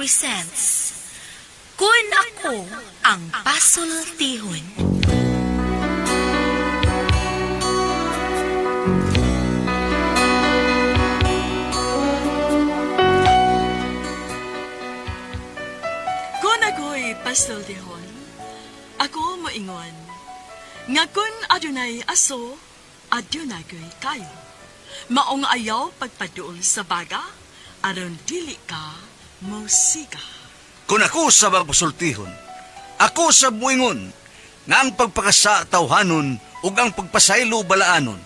presents Kun Ako Ang Pasultihon. Kung ako'y pasultihon, ako moingon, nga kun adunay aso, adunay ko'y kayo. Maong ayaw pagpaduol sa baga, aron dili ka mosiga. Kung ako sa magpasultihon, ako sa muingon, nga ang pagpakasa tawhanon ug ang pagpasaylo balaanon.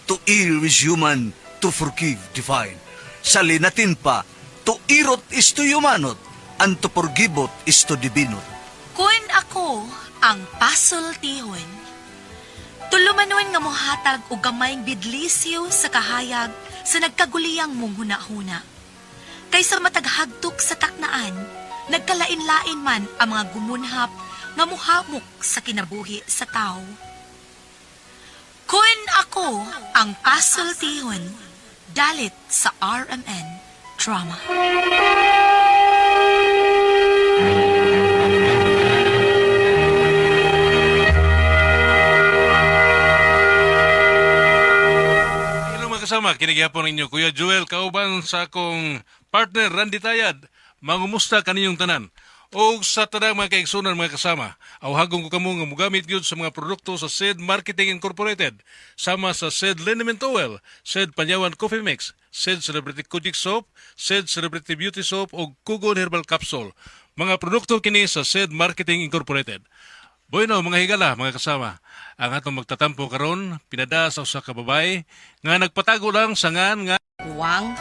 To err is human, to forgive divine. Sa linatin pa, to irot is to humanot, and to forgivot is to divinot. Kun ako ang pasultihon. Tulumanon nga mohatag og gamayng bidlisyo sa kahayag sa nagkaguliyang mong hunahuna. Kaysa mataghagtok sa taknaan, nagkalain-lain man ang mga gumunhap nga muhamok sa kinabuhi sa tao. Kun ako ang pasultihon, dalit sa RMN Drama. Hello mga kasama, kinigihapon ninyo Kuya Joel kauban sa akong partner Randy Tayad. Mangumusta kaninyong tanan. O sa tanang mga kaigsunan mga kasama, awhagon ko kamo nga mogamit gyud sa mga produkto sa SED Marketing Incorporated, sama sa SED Liniment Oil, SED Panyawan Coffee Mix, SED Celebrity Kojic Soap, SED Celebrity Beauty Soap o Kugon Herbal Capsule. Mga produkto kini sa SED Marketing Incorporated. Bueno, mga higala, mga kasama, ang atong magtatampo karon pinada sa usa ka babae nga nagpatago lang sa ngan nga Kuwang.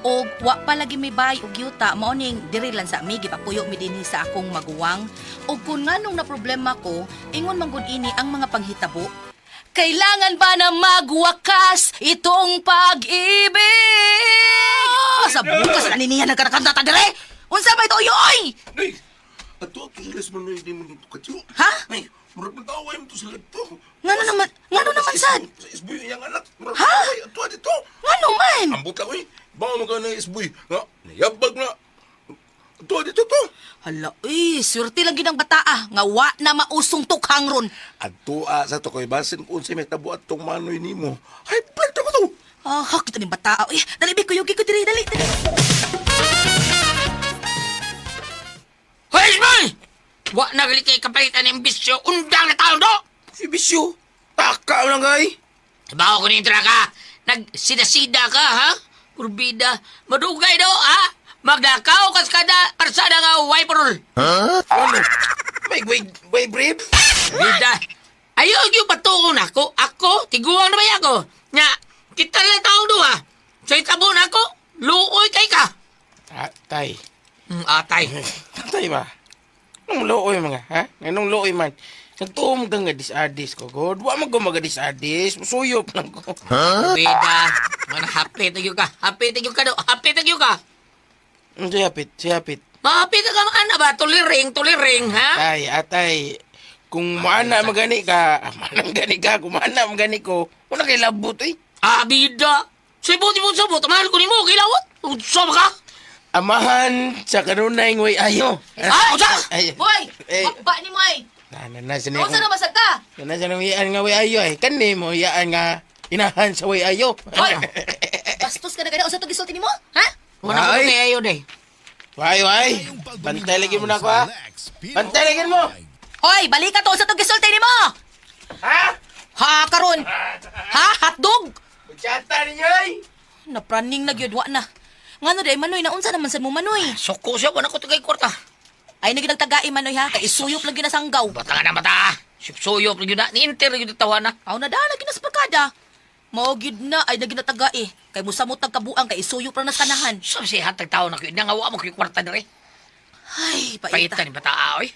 Og wa pa lagi mi bay og yuta mao ning diri lang sa mi gipapuyo mi dinhi sa akong maguwang. Og kun nganong na problema ko, ingon man gud ini ang mga panghitabo. Kailangan ba na magwakas itong pag-ibig? Sa bukas na niya nagkarakanta ta dire. Unsa ba ito oy? Ay, ato ang English man na hindi mo dito kadyo. Ha? Ay, murag nag-away mo to sila dito. Ngano naman sad? Sa isboy iyang anak. Murag Ha? nag-away ato dito. Ngano man? Ambot lang oy. Bawa mo ka ng isboy. Nga, niyabag na. Ato dito to. Hala, eh, swerte lang gid ang bataa nga wa na mausong tukhang ron. Ato sa to koy basin kung unsay may tabo atong manoy nimo. Ay, blood ko to. Ah, kita ning bataa. Eh, dali bi kuyugi ko diri, dali, dali. Hoy, Ismael! Wa na gali kay kapalitan ng bisyo, undang na taon do! Si Bisyo. Taka lang kay. Bawo ko ni ka. Nagsida-sida ka, ha? Kurbida. Madugay do, ha? Maglakaw kas kada karsada nga wiperol. Ano? May way way brief. Bida. Ayaw yung patuko na ako. Ako, tiguang na ba ako? Nga, kita lang taong duha. Sa itabo na ako, luoy kay ka. Atay. Atay. Tatay ba? Nung looy mga, ha? Nganong looy man. Nagtuom ka nga disadis ko, God. Wa man ko maga disadis. Suyop lang ko. Bida. Mana hapit na ka. Hapit na ka do. Hapit na ka. Siyapit, siyapit. Mahapit na ka mga ba? Tuliring, tuliring, ha? Tay, atay. Kung maana magani ka, ah, maana magani ka, kung maana magani ko, wala kay labot eh. Ah, bida. Sibot, sibot, sibot. Mahal ko ni mo, kilawat. Unsa ba ka? Amahan sa kanunay ngoy ayo. Ah, unsa? Ay, Hoy, Eh. ba ni mo ay. na na na sa niya. Unsa na masag ka? Na sa nang nga way ayo ay. Kani mo iyaan nga inahan sa way ayo. Hoy. Bastos ka na gani unsa to gisulti nimo? Ha? Wala ko Ay. kay ayo day. Way, way. Bantay lagi mo na ako ha. Bantay lagi mo. Hoy, balika to unsa to gisulti nimo? Ha? Ha karon. Ha hotdog. Kutsata ninyo ay. Napraning na gyud wa na. Ngano day manoy na unsa naman sad mo manoy? Suko siya, wala ko tagay kwarta. Ay na ginagtagai manoy ha, kay isuyop lang ginasanggaw. Bata nga na bata. Suyop na yun na. Ni-enter na yun tawa na. Aw na dala ginasparkada. Mao gyud na ay na ginatagai kay musamot tag kabuang kay isuyop lang nas kanahan. So, si hatag tao na kayo. Nangawa mo kayo kwarta na rin. Ay, paita. Paita ni bata, oy.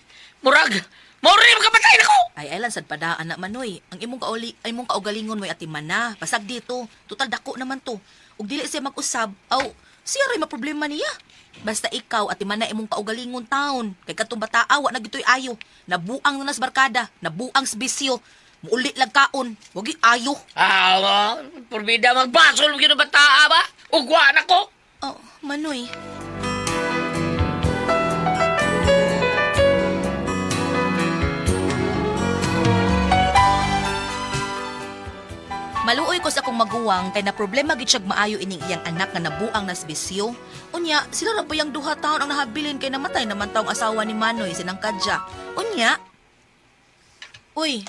Murag. Murag ka patay na ko! Ay, ay lang sad padaan na manoy. Ang imong kauli, ay imong kaugalingon mo'y atiman na. Basag dito. Total dako naman to. Ug dili siya mag-usab, aw siya ray maproblema niya. Basta ikaw atiman na imong kaugalingon taon. Kay katong bataa wa na gitoy ayo. Nabuang na nas barkada, nabuang sa bisyo. Muuli lang kaon, wagi ayo. Ah, purbida magbasol mo yun ang bata, ba? Ugwa na ko. Oh, manoy. ko sa akong maguwang kay na problema gid siyag maayo ining iyang anak nga nabuang nas bisyo. Unya, sila ra ba yang duha taon ang nahabilin kay namatay naman taong asawa ni Manoy sinang Kadya. Unya, uy,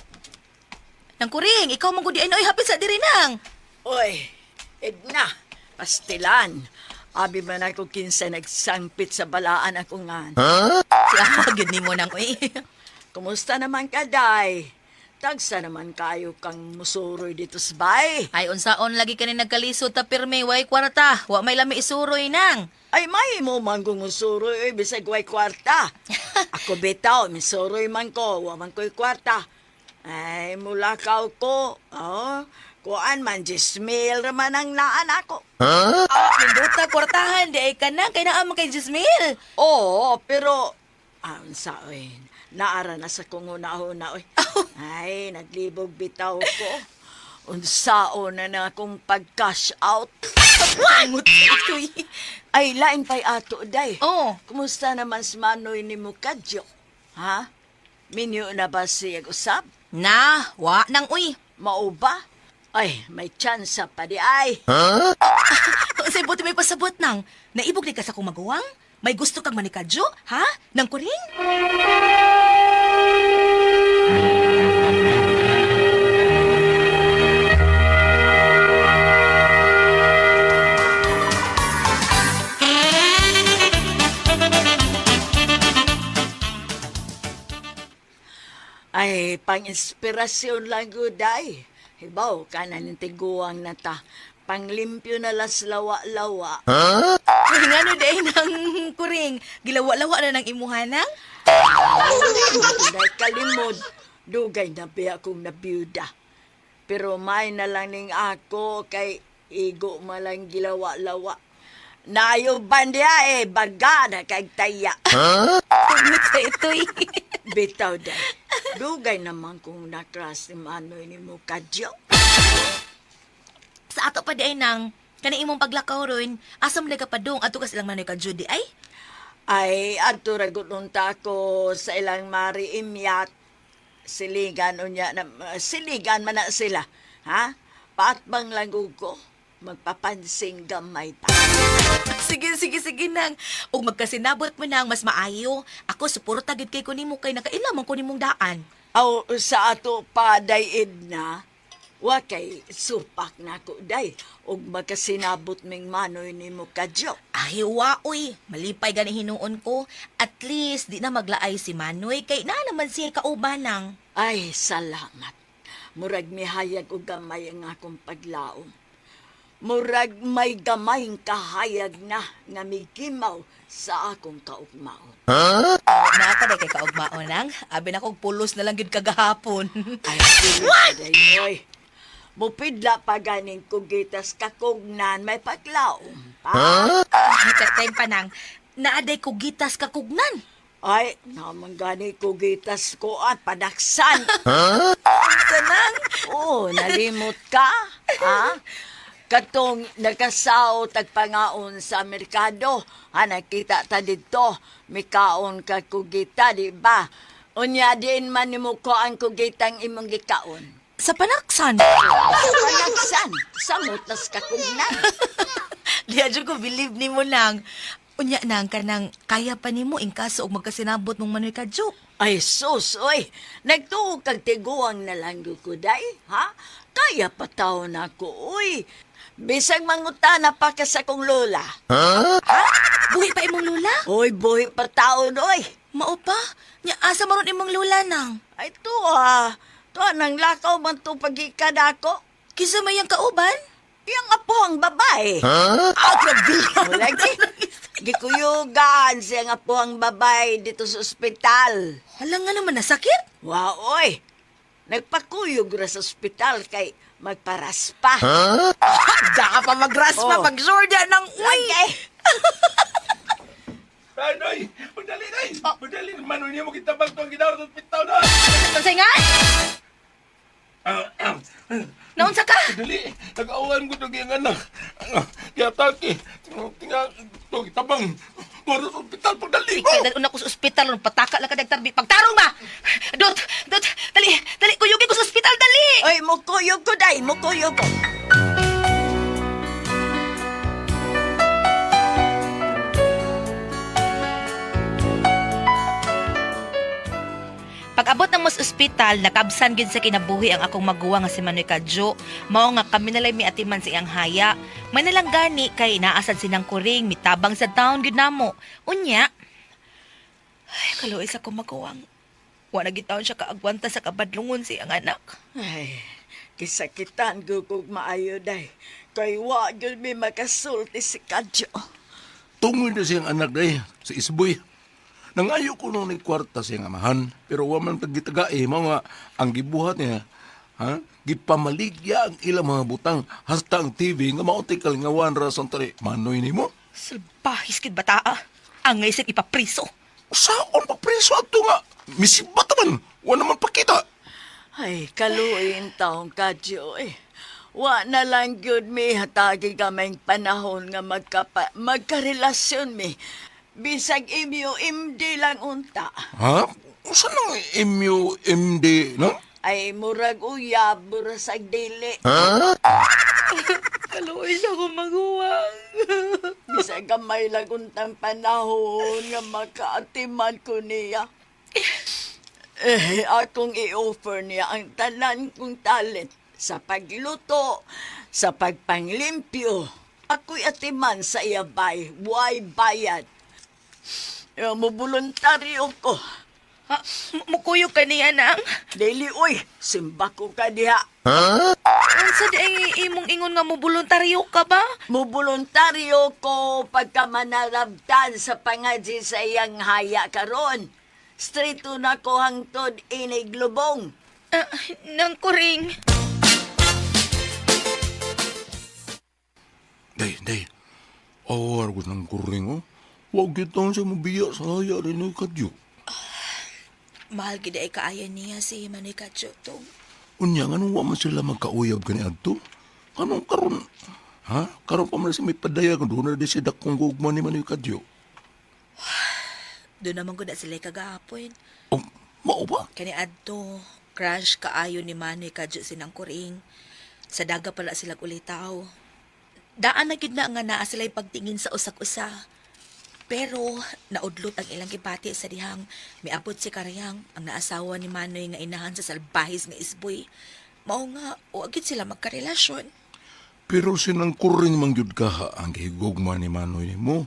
nang kuring, ikaw man gud di ay oy, hapit sa diri nang. Oy, Edna, pastilan. Abi man ako kinsa nagsangpit sa balaan ako nga. Si ako gyud nimo nang uy. Kumusta naman ka, Day? Tagsa naman kayo kang musuroy dito sa bay. Ay unsaon lagi kani nagkalisod ta pirmi way kwarta, wa may lami isuroy nang. Ay, may mo man kung musuroy, oy, bisag way kwarta. Ako bitaw, misuroy man ko, wa man ko'y kwarta. Ay, mulakaw ko. Oh, kuan man, 10,000 raman ang naan ako. Ah, nindota kwartahan di ay kanang kay naa man kay Jismil. Oo, pero sa oy, naara na sa kong una-una oy. Ay, naglibog bitaw ko. Unsaon na na akong pag-cash out. What? Uy. Ay, lain pa'y ato, day. Oo. Kumusta naman si Manoy ni Mukadyo? Ha? Minyo na ba siya usab? Na, wa nang uy. Mao ba? Ay, may tsansa pa di ay. Unsay buti may pasabot nang? Naibog ni ka sa akong maguwang? May gusto kang manikadyo, ha? Nang kuring? Ay, pang-inspirasyon lang guday. Hibaw ka na ng tiguang na ta. Panglimpyo na las lawa-lawa. Uy, ngano di ay nang kuring? Gilawa-lawa na nang imuha nang? Dahil kalimod, dugay na biya akong nabiyuda. Pero may na lang ning ako kay igo malang gilawa-lawa. Nayo bandiya eh, baga na kay taya. Tungod sa ito'y. Bitaw day. Dugay naman kung nakras ni Manoy ni Mukadyo. Sa ato pa di ay nang, kani imong paglakaw ron, asa mo ka padung ato ka silang manoy ka Judy ay? Ay, adto ra gud unta ko sa ilang mari imyat. Siligan unya na siligan man na sila. Ha? Paatbang lang gud ko. Magpapansing gamay ta. Sige, sige, sige nang. Ug magkasinabot mo nang mas maayo. Ako suporta gid kay ko nimo kay nakaila man ko nimong daan. Aw, sa ato pa day na, wa kay supak na ko day ug magkasinabot ming manoy nimo kadyo. Ay, wa, uy. Malipay gani hinuon ko. At least, di na maglaay si Manoy. Kay na naman siya kaubanang. Ay, salamat. Murag mihayag og gamay ang akong paglaom. Murag may gamayng kahayag na nga migimaw sa akong kaugmaon. Naa ka na kay kaugmaon nang. Abi na kog pulos na lang gid kagahapon. Ay, dili ka day, oy. Mupidla pa ganing kugitas kakugnan may paglaom pa. Time pa nang. Naaday kugitas kakugnan. Ay, naman gani kugitas ko at padaksan. Tanang. Oo, nalimot ka, ha? Katong nagkasaot tagpangaon sa merkado, ha, nakita ta dito, mikaon ka kugita, di ba? Unya diin man nimo ko ang kugitang imong gikaon. Sa panaksan. Sa panagsan, sa mutas kakugnan. Di adyo ko believe nimo nang. Unya nang kanang kaya pa nimo in kaso og magkasinabot mong manoy kadyo. Ay, sus, oy, nagtuo kag tiguang na lang ko, day, ha? Kaya pa taon ako, oy. Bisag mangutana pa ka sa kong lola. Buhi pa imong lula? Oy, buhi pa taon, oy. Mao pa? Nya asa maron imong lula nang? Ay, tuwa. Tuwa, nang lakaw man to pagikan ako. Kinsa may yang kauban? Yang apo ang babae. Ah, grabe. Wala, gikuyugan siya nga po ang babae dito sa ospital. Hala nga naman nasakit. Wow, oy. Nagpakuyog ra sa ospital kay magparaspa. Da ka pa magraspa Oh. pag sure dyan ng uy. Lagi. Ay, day! Magdali, day! Magdali! Manoy niya mo kitabang to ang ginawar sa ospital na! Unsay nga? Naunsa ka? Dali! Nag-awan ko to kiyang anak. Giatake! Tinga, to kitabang! Tuwa sa ospital, pagdali! Kay dal una ko sa ospital ron pataka lang ka dagtarbi. Pagtarong ba? Dot, dot, dali, dali kuyugin ko sa ospital dali. Oy, mukuyog ko, day. Mukuyog. Mukuyo ko. Pag-abot ng mas ospital, nakabsan gid sa kinabuhi ang akong maguwa nga si Manoy Kadjo. Mao nga kami nalay miatiman sa iyang haya. May nalang gani kay naasad sinang kuring mitabang sa town gid namo. Unya, ay kaluoy sa akong maguwang. Wa na gid taon siya kaagwanta sa kabadlungon sa iyang anak. Ay, kisakitan ko kog maayo day. Kay wa gyud mi makasulti si Kadyo. Tungoy na siyang anak day, si Isboy. Nangayo ko nung ni kwarta siyang amahan, pero wa man tagitagae mga ang gibuhat niya. Ha? Gipamaligya ang ilang mga butang hasta ang TV nga maotikal nga wan ra sa tari. Manoy nimo. Salbahis kid bataa. Angay sa ipapriso. Saon pa preso adto nga? Misibat man, wa naman pakita. Ay, kaluoy taong Kadyo eh. Wa na lang gyud mi hatagi kaming panahon nga magkapa, magkarelasyon mi. Bisag imyo imdi lang unta. Ha? Usa nang MUMD, no? Ay murag uyab murasag dili. Kaluoy sa akong maguwang. Bisag gamay lang untang panahon nga makaatiman ko niya. Eh, akong i-offer niya ang tanan kong talent sa pagluto, sa pagpanglimpyo. Ako'y atiman sa iyabay, why bayad? Eh, Muboluntaryo ko. Ha, mukuyog ka niya nang. Dili, uy, simba ko ka diha. Unsa di ay imong ingon nga mo voluntaryo ka ba? Muboluntaryo ko pagka manalabtan sa pangadji sa iyang haya karon. Straight na ko hangtod inig lubong. Ah, nang kuring. Day, day. Awar ko ng kuring, oh. Wa gyud taon siya mobiya sa haya rin ni Kadyo. Mahal gid ay kaaya niya si Manoy Kadyo tong. Unya, nga nung wa man sila magkauyab kani adto? Anong karon? Ha? Karon pa man siya may padaya kung doon na di siya dakong gugma ni Manoy Kadyo. Doon naman gud na sila kagahapon. Oh, mao ba? Kani adto, crush kaayo ni Manoy Kadyo sinang kuring. Sa daga pala sila ulitaw. Daan na gid na nga naa sila'y pagtingin sa usak-usa. Pero naudlot ang ilang gibati sa dihang miabot si Karyang ang naasawa ni Manoy nga inahan sa salbahis nga isboy. Mao nga wa gid sila magkarelasyon. Pero sinang kuring man gyud kaha ang gihigugma ni Manoy nimo.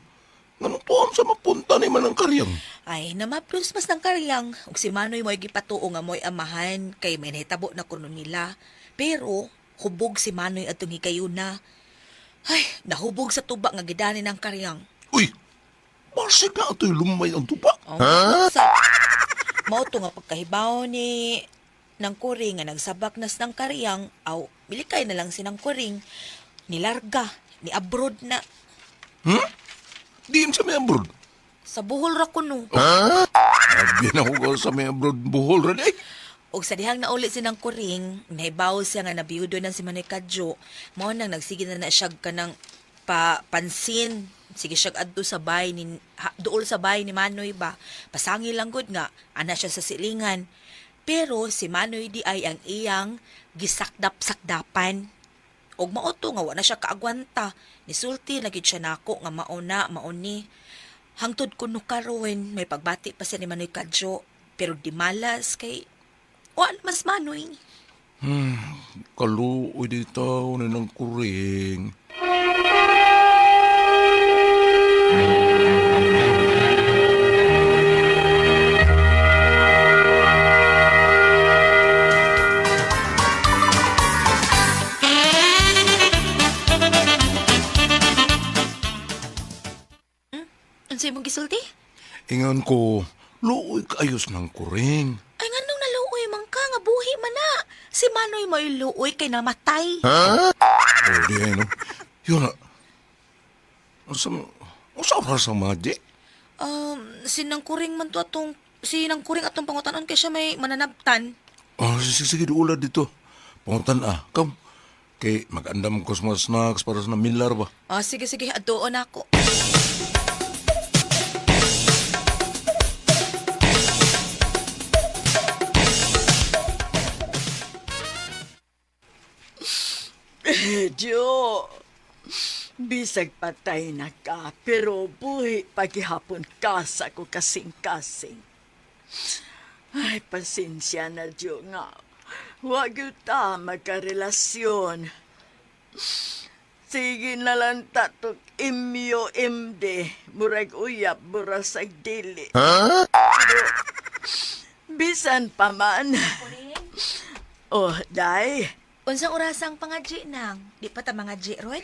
Nganong tuam sa mapunta ni Manang Karyang? Ay, namaplos mas ng karyang. Ug si Manoy mo'y gipatuo nga mo'y amahan kay may nahitabo na kuno nila. Pero hubog si Manoy atong higayuna. Ay, nahubog sa tuba nga gidani ng karyang. Uy! Basig na ito'y lumay ang tupa. Oh, sa mao to nga pagkahibaw ni ng kuring nga nagsabak nas ng karyang aw milikay na lang sinang kuring nilarga ni abroad na Hmm? Diin sa may abroad. sa Bohol ra kuno. Abi na ko sa may abroad buhol rin eh. Og sa dihang nauli sinang kuring, nahibaw siya nga nabiyudo na si Manoy Kadyo, mao nang nagsige na na siya kanang pa pansin. Sige siya adto sa bay ni ha, duol sa bay ni Manoy ba. Pasangi lang gud nga ana siya sa silingan. Pero si Manoy di ay ang iyang gisakdap-sakdapan. Og mao to nga wa na siya kaagwanta. Nisulti na gid siya nako nga mao na mao ni. Hangtod kuno karon may pagbati pa siya ni Manoy Kadyo pero di malas kay wa mas Manoy. Kaluoy di tao ni ng kuring. Unsay imong gisulti? Ingon ko, luoy kaayos ng kuring. Ay nganong naluoy man ka nga buhi man na. Si Manoy mo'y luoy kay namatay. Oh, di ay, no? Yun na. Unsa unsa ra sa magic? Sinangkuring man to atong sinangkuring atong pangutanon kay siya may mananabtan. Oh, sige, sige, duula dito. Pangutan ah, kam. Kay magandam ko sa mga snacks para sa namilar ba. Ah, sige sige, adtuon ako. Jo. Bisag patay na ka, pero buhi paghihapon ka sa ko kasing-kasing. Ay, pasensya na, Jo, nga. Huwag yun ta magkarelasyon. Sige na lang tatok imyo imde. Murag uyap, burasag dili. Pero, bisan pa man. Oh, day. Unsang oras ang pangadji nang? Di pa ta mangadji ron?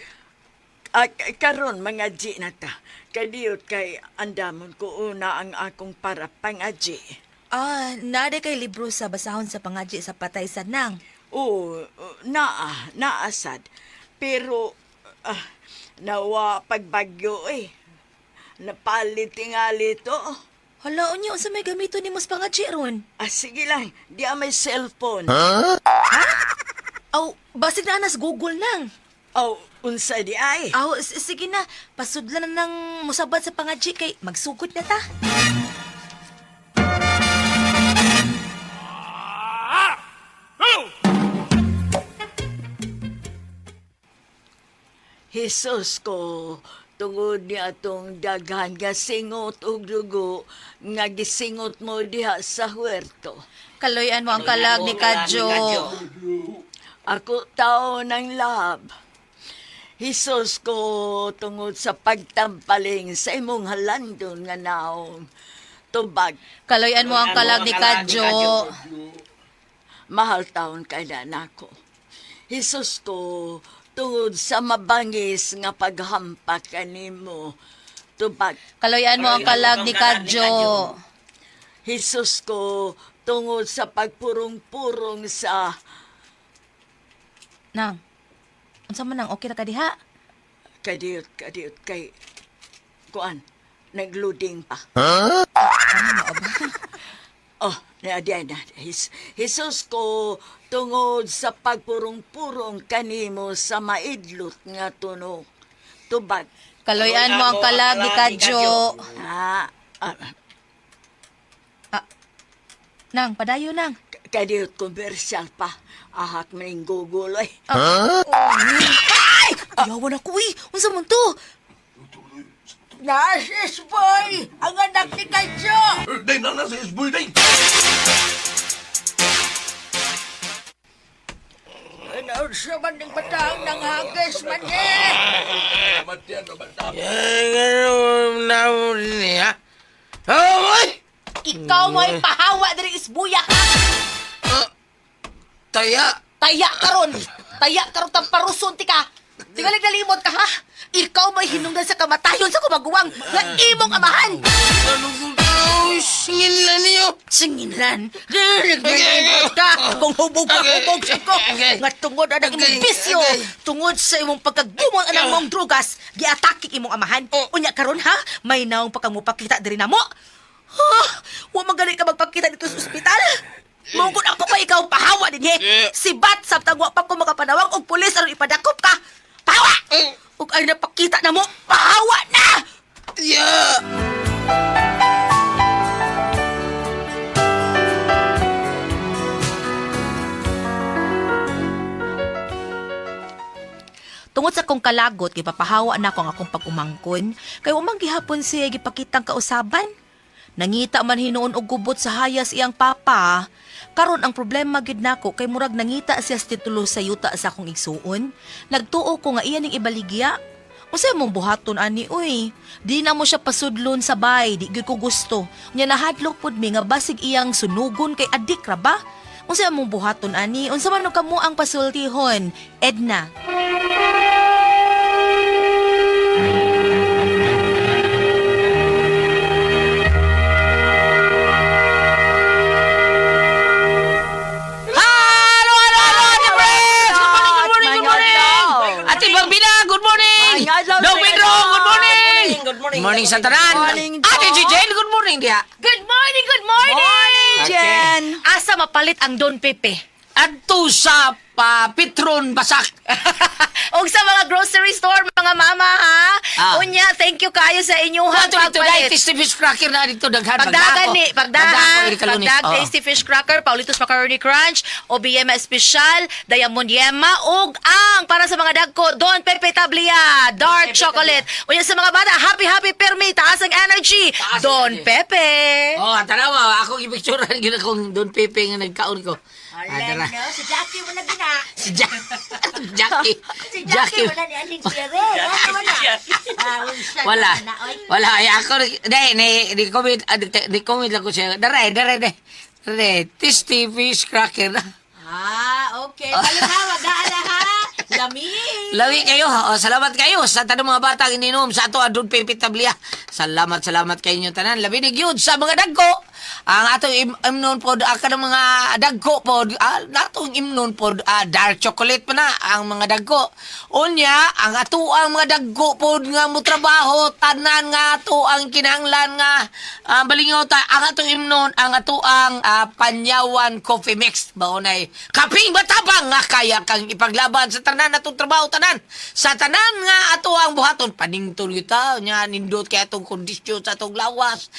Ah, karon mga G na ta. Kadiyot kay andamon ko una ang akong para pangadji. Ah, nade kay libro sa basahon sa pangadji sa patay sa nang. Oo, naa, naasad. Pero nawa pagbagyo eh. Napalit tingali to. Hala, unya unsa may gamito nimo sa pangadji ron? Ah, sige lang, di may cellphone. Aw, basig na anas Google nang. Aw, unsa di ay? Aw, sige na, pasudlan na ng musabat sa pangadji kay magsugod na ta. Jesus ko, tungod ni atong daghan nga singot og dugo nga gisingot mo diha sa huerto. Kaloyan mo ang kalag ni Kadjo. Ako tao ng lab. Hisos ko tungod sa pagtampaling sa imong halandon nga naong. Tubag, Kaloyan mo ang kalag ni Kadjo. Mahal taon kay na nako. Hisos ko tungod sa mabangis nga paghampak kanimo. Tubag, Kaloyan mo ang kalag ni Kadjo. Hisos ko tungod sa pagpurong-purong sa Nang, unsa man nang okay ra ka diha? Kadiyot, kadiyot kay kuan, nagluding pa. Oh, na di na. Jesus ko tungod sa pagpurong-purong kanimo sa maidlot nga tunog. Tubag. Kaloyan mo ang kalag ni Kadjo. Ah, ah, Nang, padayo nang. Kadiyot commercial pa. Ahak maning Google eh. Ayawan ako eh. Unsa man to? Nasis boy! Ang anak ni Kadyo! Day, nana sa isboy, day! Ano sa man ng batang nang hagis man eh? Eh, ano na mo niya? Oh, ay! Ikaw mo ay pahawa diri isbuya ka. Taya! Taya karon. Taya karon tang paruson ti ka. Tingali nalimot ka ha. Ikaw may hinungdan sa kamatayon sa kumaguwang nga imong amahan. Ano ko daw? Singil na niyo! Singilan. Nalimot ka kung hubog ka hubog sa ko. Nga tungod anang imong bisyo, tungod sa imong pagkagumon anang mong drugas, giatake imong amahan. Unya karon ha, may naong pa kang mupakita diri namo. Ha, wa man gani ka magpakita dito sa ospital. Mungkod ako pa ikaw pahawa dinhi. Sibat samtang wa pa ko makapanawag og pulis aron ipadakop ka. Pahawa! Ug ay napakita na mo, pahawa na! Ya! Tungod sa akong kalagot, gipapahawa na ako ang akong pag-umangkon. Kay umang gihapon siya gipakitang kausaban. Nangita man hinuon og gubot sa hayas iyang papa. Karon ang problema gid nako kay murag nangita siya sa titulo sa yuta sa akong igsuon. Nagtuo ko nga iya ning ibaligya. Unsay mong buhaton ani uy? Di na mo siya pasudlon sa bay, di gyud ko gusto. Nya nahadlok pud mi nga basig iyang sunugon kay adik ra ba? Unsay mong buhaton ani? Unsa man kamo ang pasultihon? Edna. Halo, halo, halo, Ate Friends! Good morning, good morning, good morning! Ate Bambina, good morning! Mga Dong Pedro, good morning! Good morning! Good morning sa tanan! Morning, Ate Dong. Jane, good morning diha! Good morning, good morning! Morning, Jen! Asa mapalit ang Don Pepe? Adto sa pa Petron Basak. Og sa mga grocery store, mga mama ha. Ah. Unya, thank you kayo sa inyong Adto dito pagpalit. dai tasty fish cracker na dito daghan. Pagdagan ni, pagdahan, Pagdag. pagdag, Tasty Fish Cracker, Paulitos Macaroni Crunch, OBM Special, Diamond Yema, ug ang para sa mga dagko, Don Pepe Tablia, Dark Chocolate. Unya sa mga bata, Happy Happy Permi, taas ang energy, Taas ang Don energy. Pepe. Oh, tanawa ako gipicturean gyud akong Don Pepe nga nagkaon ko. Ah, Arlen, dara. no? Si Jackie wala gina. Si Jackie. Si Jackie wala ni Aling Sierra. Wala, wala. Ah, unsa Wala. na, oy. Wala ay ako dai ni ni comment ah, ni comment lang ko siya. Dara dara dai. Dara tasty fish cracker. Ah, okay. Palihawag na ala ha. Lami. Lawi kayo. O, salamat kayo sa tanong mga bata ininom sa ato adun Pepe Tablia. Salamat, salamat kayo inyo tanan. Labi ni gyud sa mga dagko. Ang atong imnon pod kanang mga dagko pod, natong imnon pod dark chocolate pa na ang mga dagko. Unya, ang ato ang mga dagko pod nga motrabaho tanan nga ato ang kinahanglan nga balingaw ta ang atong imnon ang ato ang Panyawan Coffee Mix baonay kaping matapang nga kaya kang ipaglaban sa tanan atong trabaho tanan sa tanan nga ato ang buhaton paningtol gyud ta nya nindot kay atong kondisyon sa atong lawas.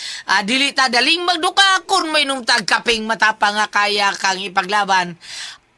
Dili ta daling magduka kun mainom tag kaping matapang nga kaya kang ipaglaban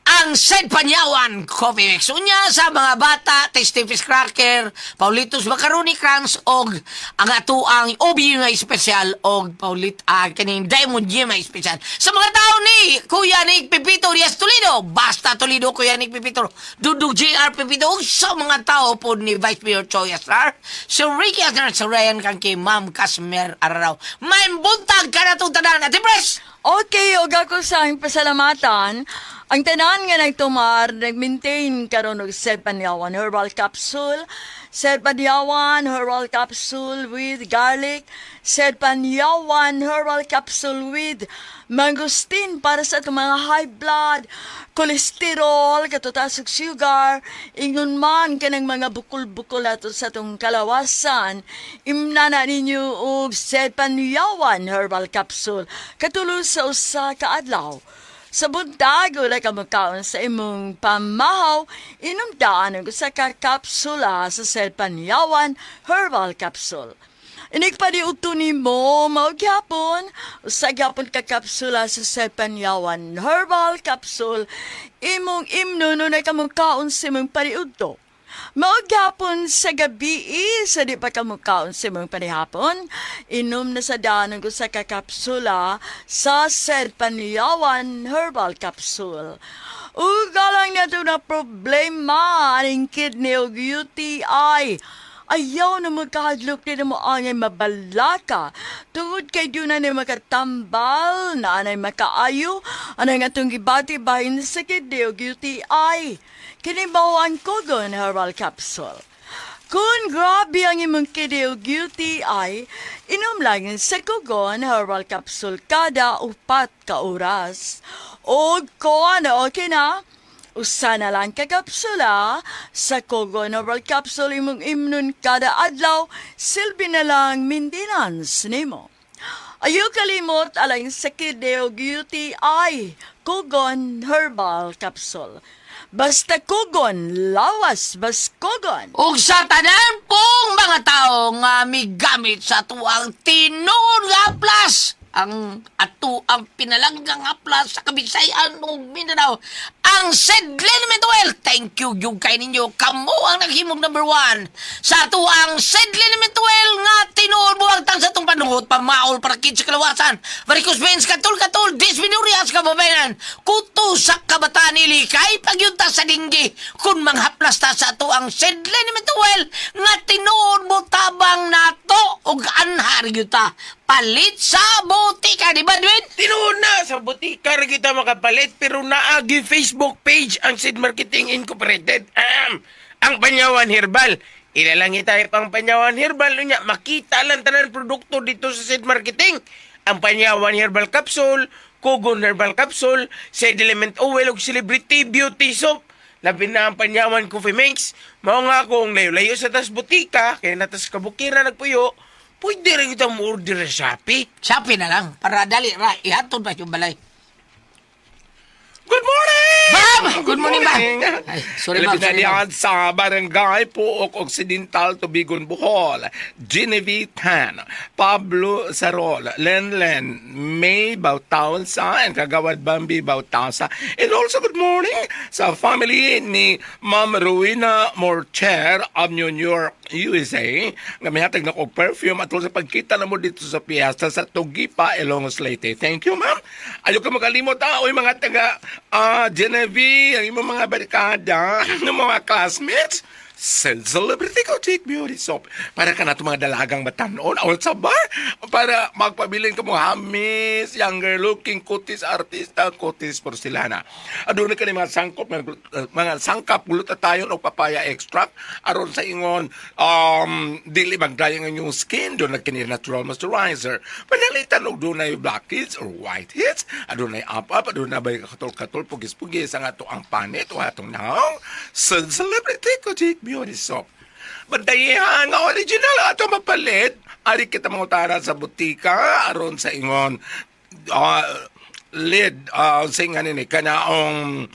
ang Said Panyawan Coffee Mix. Unya sa mga bata, Tasty Fish Cracker, Paulitos Macaroni Crunch, og ang ato ang OB nga espesyal, og Paulit, kaning Diamond Gym nga espesyal. Sa mga tao ni Kuya Nick Pipito Diaz Toledo, basta Toledo, Kuya Nick Pipito, Dudug JR Pipito, og sa mga tao po ni Vice Mayor Choi Asrar, si Ricky Asrar, si Ryan Kangki, Ma'am Casmer Araraw. May buntag ka na itong tanan. Ate Pres! Okay, og ako sa aming pasalamatan. Ang tanan nga nagtumar, nag-maintain karon og Serpanyawan Herbal Capsule, Serpanyawan Herbal Capsule with garlic, Serpanyawan Herbal Capsule with mangosteen para sa atong mga high blood, cholesterol, katutas ug sugar, ingon man kanang mga bukol-bukol ato sa atong kalawasan, imna na ninyo og Serpanyawan Herbal Capsule katulo sa usa ka adlaw. Sa buntag, wala ka magkaon sa imong pamahaw, inom daan ang usa ka kapsula sa Serpanyawan Herbal Capsule. Inig pa di uto nimo, mao gyapon, usa gyapon ka kapsula sa Serpanyawan Herbal Capsule, imong imno nunay ka magkaon sa imong paniudto. Mao gyapon sa gabi sa di pa kamukaon sa imong panihapon, inom na sa daan ang usa ka kapsula sa Serpanyawan Herbal Capsule. Ug alang nato na problema aning kidney ug UTI. Ayaw na magkahadlok din mo angay mabalaka. Tungod kay doon na makatambal, na anay makaayo, anay nga itong gibati bahin sa kidney ug UTI. Kini mao ang Kogon Herbal Capsule. Kung grabe ang imong kidney ug UTI, inom lang sa Kogon Herbal Capsule kada 4 ka oras. O kung okay na, usa na lang ka kapsula sa Kogon Herbal Capsule imong imnon kada adlaw, silbi na lang maintenance nimo. Ayaw kalimot alang sa kidney ug UTI, Kogon Herbal Capsule. Basta Kogon, lawas bas Kogon. Ug sa tanan pong mga tao nga migamit sa tuang tinuod nga plus ang ato ang pinalanggang haplas sa Kabisayan ug Mindanao ang Sedlin Mentuel. Thank you yung kay ninyo, kamo ang naghimog number one sa ato ang Sedlin Mentuel nga tinuod buwagtang sa atong panuhot pamaol para sa kalawasan, varicose veins, katul-katul, dysmenorrhea sa kababayanan, kuto sa kabataan, ilikay pagyunta sa dinggi kun manghaplas ta sa ato ang Sedlin Mentuel nga tinuod mo tabang nato ug anhar gyud ta palit sa botika, di ba, Dwayne? Tinuod na, sa butika ra kita makapalit pero naagi Facebook page ang Seed Marketing Incorporated. Ahem. Ang Panyawan Herbal. Ilalangi tayo pang Panyawan Herbal. Unya, makita lang tanan produkto dito sa Seed Marketing. Ang Panyawan Herbal Capsule, Kogon Herbal Capsule, Seed Element Oil ug Celebrity Beauty Soap. Labi na ang Panyawan Coffee Mix. Mao nga kung layo-layo sa tas butika, kaya natas kabukira nagpuyo, pwede rin kita mo-order sa Shopee. Shopee na lang para dali ra ihatod pa yung balay. Good morning! Ma'am! Good morning, ma'am. Ay, sorry, ma'am. Labi na Sorry, ma'am. diyan sa Barangay Puok Occidental, Tubigon, Bohol. Genevieve Tan, Pablo Sarol, Lenlen, May Bautausa, and Kagawad Bambi Bautausa. And also good morning sa family ni Ma'am Rowena Morcher of New York, USA. Nga mihatag na ko perfume at sa pagkita na mo dito sa piyesta sa Tugipa, Ilongos, Leyte. Thank you, ma'am. Ayaw ka makalimot, ah, oy, mga taga Genevieve, ang imong mga barkada, ng mga classmates. Sa Celebrity Boutique Beauty Soap. Para ka na mga dalagang batanon o sa bar. Para magpabilin ka mga hamis, younger looking, kutis artista, kutis porcelana. Aduna ka ni mga sangkop, mga sangkap, glutathione o papaya extract. Aron sa ingon, dili magdayang ang inyong skin, doon na kini natural moisturizer. Panalitan og dunay blackheads or whiteheads, adunay up-up, adunay bay katol-katol, pugis-pugis, ang ato ang panit o atong naong sa Celebrity Boutique Beauty Soap. Bantayihan nga original ato mapalit. Ari kita mangutana sa butika aron sa ingon lid sa ingon ni kanaong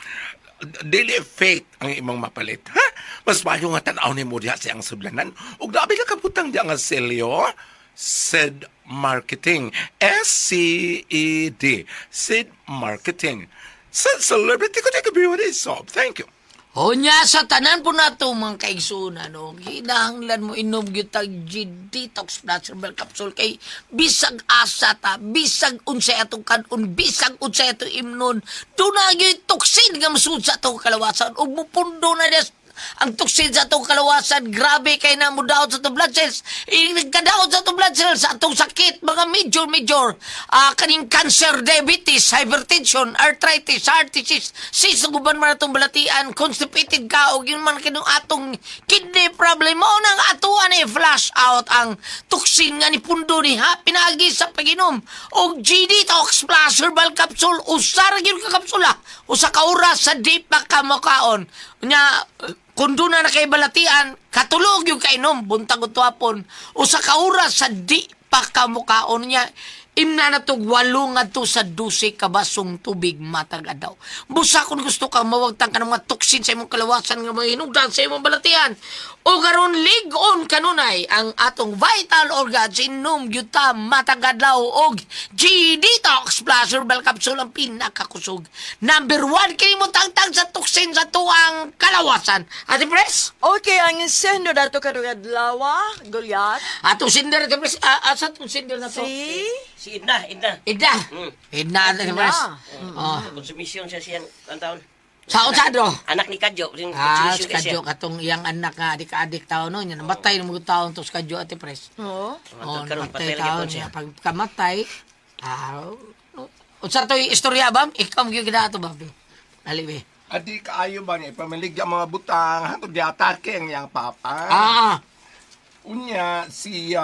dili fake ang imong mapalit, ha? Mas mayo nga tan-aw nimo diha sa iyang sudlanan ug labi na kabutang diha nga selyo Said Marketing. SCED. Said Marketing. Sa Celebrity ko Beauty Soap. Thank you. Unya sa tanan po nato mga kaigsunan, no, kinahanglan mo inom gyud tag G-Detox Plus Herbal Capsule kay bisag asa ta, bisag unsay atong kanon, bisag unsay atong imnon, duna gyud toxin nga masud sa atong kalawasan ug mupundo na des ang toxin sa atong kalawasan. Grabe kay na mo daot sa atong blood cells. Kadaot sa atong blood cells, sa atong sakit, mga major, major. Kaning cancer, diabetes, hypertension, arthritis, heart disease, sis, uban man atong balatian, constipated ka, o yun man kinong atong kidney problem. Mao nang atuan eh, flush out ang toxin nga ni pundo ni ha, pinagi sa pag-inom. Og G-Detox Plus Herbal Capsule, usara gyud ka kapsula, usa ka oras sa di pa ka mokaon. Nya, kung doon na kay balatian, katulog yung kainom, buntag o tuwapon. Usa ka oras sa di pa ka mukaon niya, imna na tog 8 ngadto sa 12 ka basong tubig matag adlaw. Busa kung gusto ka mawagtang ka ng mga toxin sa imong kalawasan nga mga hinugdan sa imong balatian. O karon lig-on kanunay ang atong vital organs, inom gyud ta matag adlaw og G-Detox Plus Herbal Capsule, ang pinakakusog. Number 1 kini mo tangtang sa toxin sa tuang kalawasan. Ate Pres? Okay, ang sendo dato karong adlaw, Goliath. Atong sender, Ate Pres. Asa atong sender na to? Si Si Edna, Edna. Edna. Edna, Ate Pres. Oh. Konsumisyon siya siyang ang taon. Sa unsa do? Anak ni Kadyo. Yung Ah, konsumisyon si Kadyo katong iyang anak nga adik-adik tao no, nya namatay ng mga taon to si Kadyo, Ate Pres. Oo. Oh, karon namatay patay lagi taon po siya. niya. Pagkamatay, unsa to yung istorya bam? Ikaw mo gyud ato bam. Ali be. Adi kaayo ba niya ipamaligya mga butang hantod giatake ang iyang papa. Unya si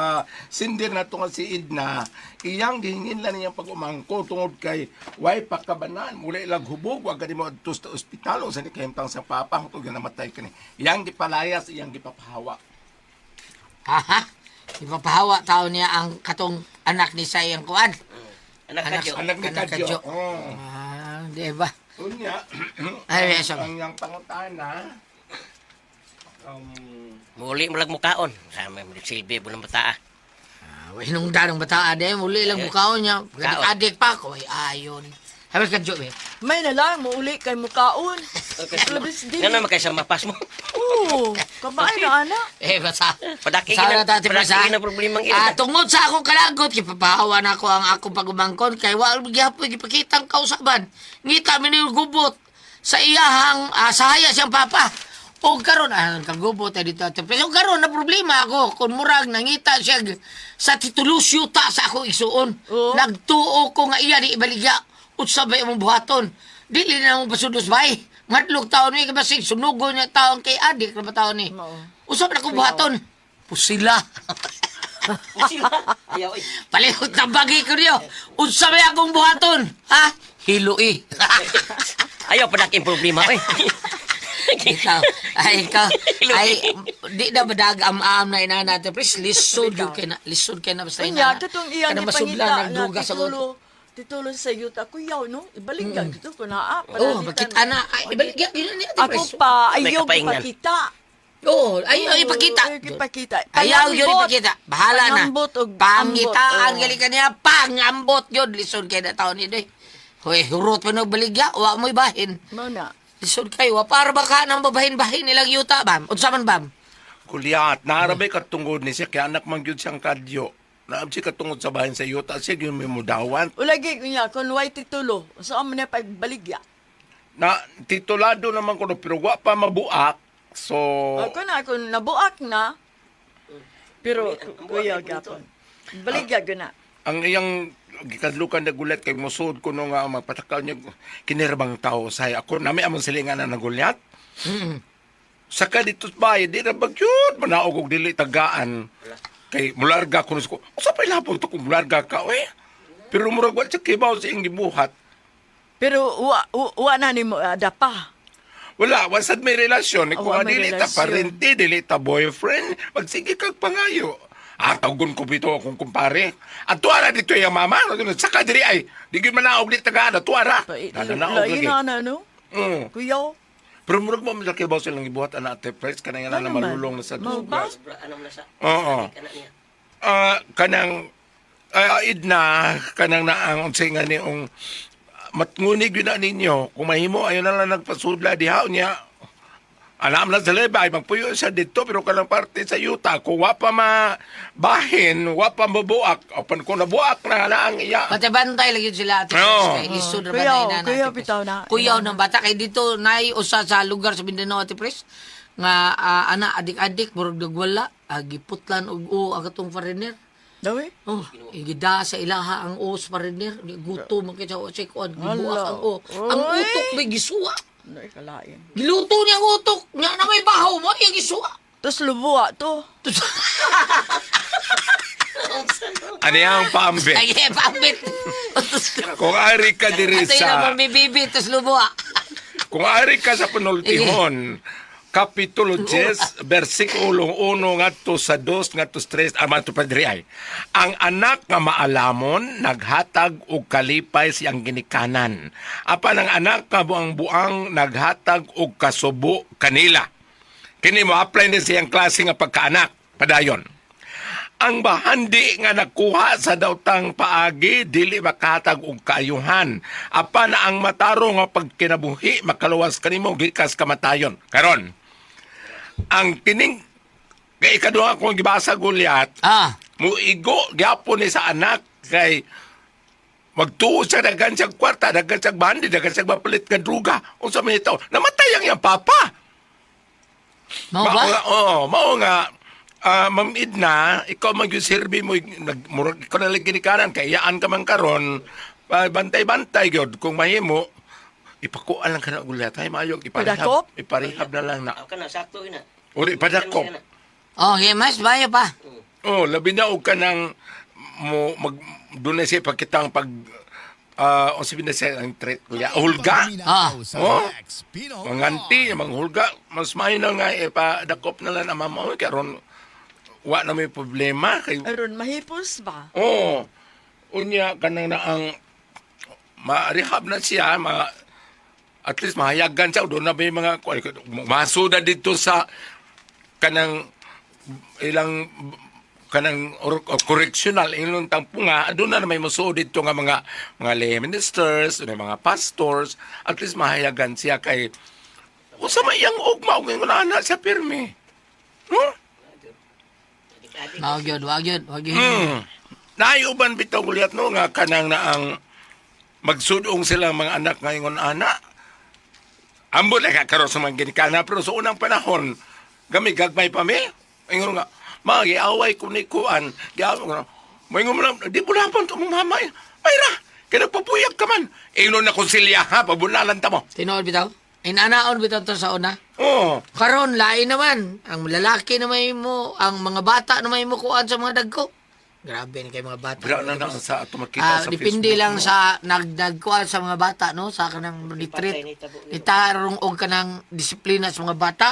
sinder na to nga si Edna, iyang gihingin lang niyang pag-umangko tungod kay way pakabanan mula ilag hubog wa gani mo adto sa ospital o sa ni kahimtang sa papa hantod nga namatay kani. Iyang gipalayas, iyang gipapahawa. Aha. Ipapahawa tao niya ang katong anak ni sa iyang kuan. Anak Kadyo. Anak ni Anak Kadyo. Kadyo. Oh. Ah, di ba? Unya Ay, yes, ang iyang pangutana Muli mo lang mukaon. Sa may silbi mo ng bata. Ah, hinungdan ang bata ade, muli lang bukaon niya. Adik-adik pa ko ay ayon. Habis Kadyo be. May na lang, muuli kay mukaon. Labis din. Nga naman kay sa mapas mo. Oo, kamay na anak. Eh, basta. Padaki Sa na- na, Ate Pres, padaki ha? na problemang ina. Tungod sa akong kalagot, gipapahawa na ako ang akong pagumangkon, kay wa gihapon gipakitang kausaban. Ngita mi ni gubot sa iyahang sahaya siyang papa. O karon kagubot ay dito, Ate Pres. O karon na problema ako kung murag nangita siya sa titulusyo ta sa akong igsuon. Oo. Nagtuo ko nga iya ni ibaligya unsa ba imong buhaton. Dili na mo pasudos bay. Ngadlok taon ni kabasig sunugon niya taon kay adik na ba taon ni. Oo. Unsa ba na akong buhaton? Pusila. Sila. Ayaw eh. Palihot na bagay ko niyo. Unsa may akong buhaton? Ha? Hiloi. Ayaw padaki ang problema eh. Ikaw, ay ikaw, ay di na badag am-am na ina natin. Please, lisod yun kay na, lisod kay na basta Unya, ina. katong iyang Kana gipangita masudlan nga nagduga sa titulo, titulo sa yuta kuyaw, no? Ibaligya gito ko na. Ah, Oh, makita na. Ay, ibaligya gyud ni Ate Ako Pres. pa, May ayaw kapaingnan. ipakita. Oo, ayaw ipakita. Ayaw ipakita. Ayaw yun Pangambot. ipakita. Bahala na. Pangambot og Pangitaan ambot, oh. gali kaniya. Pangambot yun. Lisod kay na taon ni Doy. Hoy, hurot pa no baligya. Wa mo'y bahin. Mao na. Lisod kayo. Wa para baka nang babahin-bahin nilang yuta, bam. Unsa man, bam? Kulyat, naarabay katungod ni siya, kaya anak man gyud siyang kadyo. Naab siya katungod sa bahin sa yuta, siya gyud may mudawan. Ulagi niya kun way titulo, saan mo na pagbaligya? Na, titulado naman ko, no, pero wa pa mabuak. So, Ako na, kung nabuak na, pero kuya gapon. Baligya gyud na. Ang iyang gikadlukan na gulat kay musuod ko no nga magpatakal niya kinirabang tao say ako nami among silingan na nagulyat. Saka dito sa bahay, di na bagyod, manaog og dili tagaan. Kay mularga ko ko. Usa pa ilapon to kung mularga ka, oy. Pero murag wa siya kibaw sa iyang gibuhat. Pero wa na nimo ada pa. Wala, wasad may relasyon. Kung Wa may dili ta relasyon. parente, dili ta boyfriend, magsige kag pangayo. Ah, tawgon ko bito akong kumpare. At tuara dito yung mama. Saka diri ay, di gyud manaog di tagaan, at tuara. Nananaog Lain lagi. na na no. Kuya. Pero murag mo malaki ba silang ibuhat ana ate Pres kanang nga na Ano man? malulong na sa Mao ba? dugas. Ano man na sa? Oo. Anak niya. Ah, kanang idna kanang naang unsay nga niong matngunig yun na ninyo kung mahimo ayon na lang nagpasudla diha niya alam na sa leba ay magpuyo siya dito pero kanang parte sa yuta kung wa pa mabahin wa pa mabuak opan kung nabuak na na ang iya. Bantay-bantay lagi sila Ate Pres. Oo. Kay lisod ra ba Kuyaw, na ina kuyaw Ate Pres. bitaw na. Kuyaw ng bata kay dito nay usa sa lugar sa Mindanao, Ate Pres, nga ana adik-adik murag nagwala, giputlan og o ang katong foreigner. Dawi? Oh, igida sa ilaha ang o sa foreigner, gutom man kay sa o sa kuan, gibuak ang o. Ang Oy! utok may gisuwa. Ano kalain. Giluto niya ang utok, nya na may bahaw mo, iya gisuwa. Tapos lubuwa to. Ano ang paambit? Ay, pambit. Kung ari ka diri Ato sa yung bibi, tapos lubuwa. Kung ari ka sa panultihon, Kapitulo 10, versikulo 1 ngadto sa 2 ngadto sa 3, ama to pa diri ay. Ang anak nga maalamon naghatag og kalipay siyang ginikanan. Apan ang anak nga buang-buang naghatag og kasubo kanila. Kini mo apply ni siyang klase nga pagkaanak padayon. Ang bahandi nga nakuha sa daotang paagi dili makahatag og kaayuhan. Apan ang matarong nga pagkinabuhi makaluwas kanimo gikas kamatayon. Karon, ang kining kay ikaduha kong gibasa Goliath, muigo gyapon ni sa anak kay magtuo siya daghan siyang kwarta, daghan siyang bahandi, daghan siyang mapalit nga druga. Unsa man ito? Namatay ang iyang papa. Mao ba? Mao nga, oo, mao nga, Ma'am Edna, ikaw mag-serbi mo, nag, murag, ikaw na lang ginikanan, kay iyaan ka man karon, bantay-bantay gyud kung mahimo, ipakuan lang ka na ulit. Ay, maayo, iparehab, Padakop? iparehab na lang na. Ako na sakto ina. O, ipadakop. Oh, okay, mas bayo pa. Oh, labi na og kanang mo mag doon na siya pagkitang pag o sabi na siya ang treat kuya hulga. Oh. Manganti, manghulga, mas maayo na nga ipadakop na lang ang mama mo karon wa na may problema kay Aron mahipos ba? oh unya kanang na ang ma-rehab na siya ma at least mahayagan siya doon na may mga masuda dito sa kanang ilang kanang or correctional ilong tampunga doon na may musuod dito nga mga mga lay ministers may mga pastors at least mahayagan siya kay usa man iyang ugma og ingon ana siya pirmi, no? Wag yun, wag yun, wag yun. Naiuban bitaw gulyat no nga kanang na ang magsudong sila mga anak ngayon ana. Ambot na kakaroon sa mga ginikana pero sa unang panahon gami gagmay pa mi. Ingon nga ma giaway ko ni kuan. Giaway ko na. Moingon mo lang, di bulapan to mong mama. Ay ra, kaya nagpapuyag ka man. Ingon na konsilya ha, pabunalan ta mo. Tinuod bitaw? Inanaon bitaw to sa una? Oo. Karon lain naman. Ang lalaki na may mo, ang mga bata na may mo kuan sa mga dagko. Grabe ni kay mga bata. Wala na na sa ato makita sa Depende Facebook, lang no? sa nagkuan sa mga bata no, sa kanang nitreat, nitarong og kanang disiplina sa mga bata.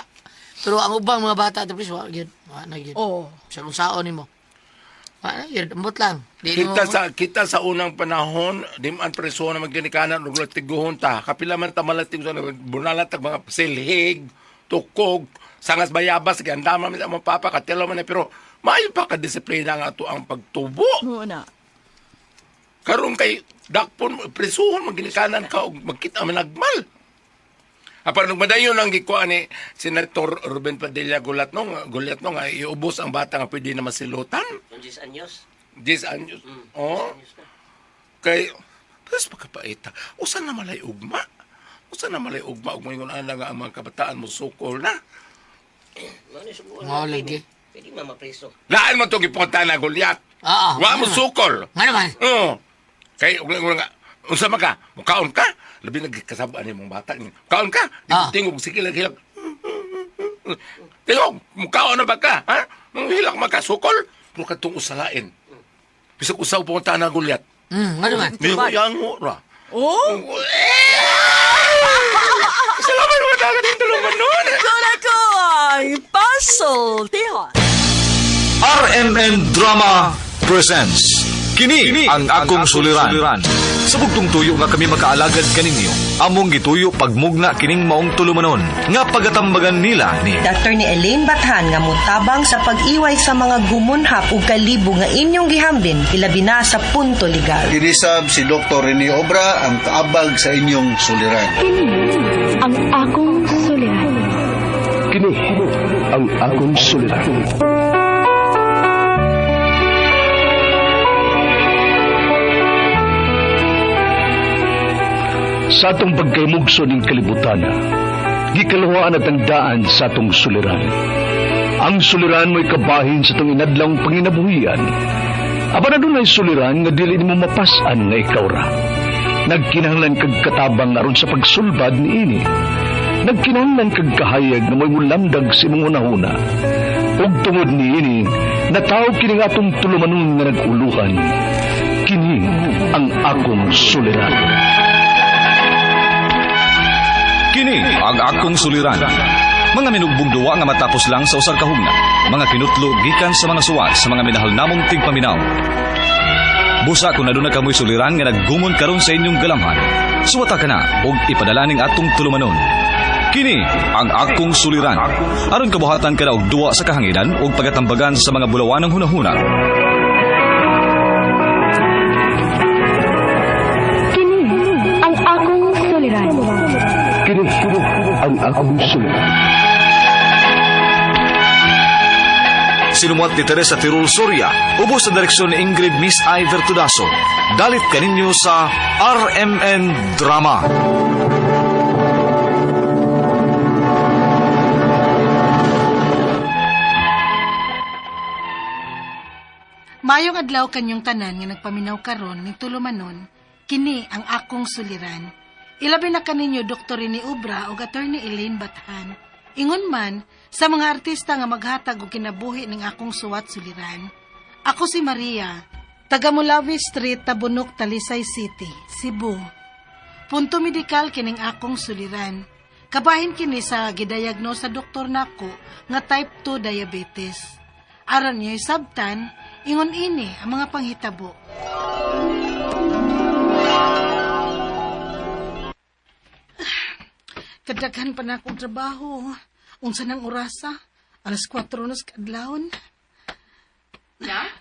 Pero ang ubang mga bata tapos wa gyud, wa na gyud. Oo. Sa kung saon nimo. Paano yun? Ambot lang. Di Kita mo- sa kita sa unang panahon, di man preso na magginikanan og latiguhon ta. Kapila man ta malatig sa bunalat tag mga silhig, tukog, sangas bayabas ganda man sa among papa katelo man na, pero maayo pa ka disiplina nga ato ang pagtubo. Muna. Karon kay dakpon presuhon magginikanan ka og magkita man nagmal. Apan nagmadayon ang gikuha ni Senator Ruben Padilla Gulat no, Gulat no nga iubos ang bata nga pwede na masilutan. Yung 10 anyos. 10 anyos. Oh. Kay tapos pagkapaita, usa na malay ugma. Usa na malay ugma ug moingon ana nga ang mga kabataan mo sukol na. Mao ni subuan. Mao lagi. Pwede man mapreso. Laan mo to gipunta na Goliath. Oo. Wa mo sukol. Nga naman. Oo. Kay ug nga unsa man ka? Mukaon ka? Labi nagkasabaan nimong bata ni. Kaon ka? Ah. Tingog sige lang hilak. Tingog, mukaon na ba ka? Ha? Manghilak man ka sukol? Pero katong usalain. Bisag usaw punta na Goliath. Nga naman. May yango ra. Oh? Salamat mga dagat yung tulungan nun. Kuna ko ang pasultihon. RMN Drama Presents Kini, ang akong suliran. Sa bugtong tuyo nga kami makaalagad kaninyo, among gituyo pagmugna kining maong tulumanon nga pagatambagan nila ni Dr. ni Elaine Bathan nga motabang sa pag-iway sa mga gumunhap ug kalibo nga inyong gihambin ilabi na sa punto legal. Kinisab si Dr. Rene Obra ang kaabag sa inyong suliran. Ang akong suliran. Kini ang akong suliran. Sa atong pagkaymugso ning kalibutan, gikaluhaan at ang daan sa atong suliran. Ang suliran mo'y kabahin sa itong inadlang panginabuhian. Aba na dunay suliran nga dili nimo mapas-an nga ikaw ra. Nagkinahanglan kag katabang aron sa pagsulbad niini. Nagkinahanglan kag kahayag nga mo'y mulamdag sa imong hunahuna. Ug tungod niini, nataw kini nga atong tulumanon nga nag-uluhan. Kini ang akong suliran. Kini ang akong suliran. Mga minugbong duwa nga matapos lang sa usag kahugna. Mga kinutlo gikan sa mga suwat sa mga minahal namong tigpaminaw. Busa kung aduna kamoy suliran nga naggumon karon sa inyong galamhan. Suwata ka na og ipadala ning atong tulumanon. Kini ang akong suliran. Aron kabuhatan ka na og duwa sa kahanginan ug pagatambagan sa mga bulawanang hunahuna. Kini ang akong suliran. Kini ang akong suliran. Sinumuat ni Teresa Tirul Soria, ubos sa direksyon ni Ingrid Miss Iver Tudaso. Dalit kaninyo sa RMN Drama. Mayong adlaw kanyong tanan nga nagpaminaw karon ning tulumanon, kini ang akong suliran. Ilabi na kaninyo Dr. Rene Obra ug Attorney Elaine Bathan. Ingon man sa mga artista nga maghatag og kinabuhi ning akong suwat suliran. Ako si Maria, taga Mulawi Street, Tabunok, Talisay City, Cebu. Punto medikal kining akong suliran. Kabahin kini sa gidiagnose sa doktor nako nga type 2 diabetes. Aron niyo sabtan, ingon ini ang mga panghitabo. Kadaghan pa na akong trabaho. Unsa nang orasa? 4:00 na sa kaadlawon. Nak?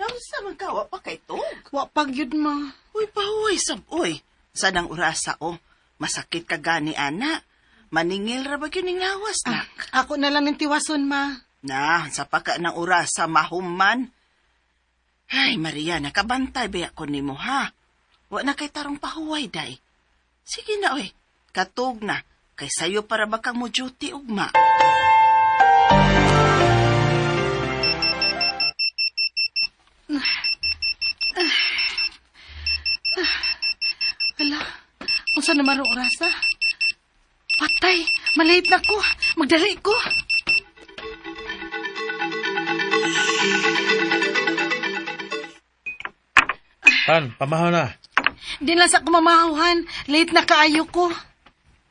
Naunsa man ka, wa pa kay tug. Wa pa gyud ma. Uy, pahuway sab oy. Sa nang orasa o, masakit ka gani ana. Maningil ra ba gyud ning lawas nak? Ako na lang ning tiwason ma. Na, sa pagka ng orasa mahuman. Ay, Maria, nakabantay ba ako nimo ha? Wa na kay tarong pahuway day. Sige na oy, katug na. Kay sayo para ba kang mo duty ugma. Ala, unsa na marong orasa? Patay, malate na ko. Magdali ko. Tan, pamahaw na. Di lang sa kumamahuhan. Late na kaayo ko.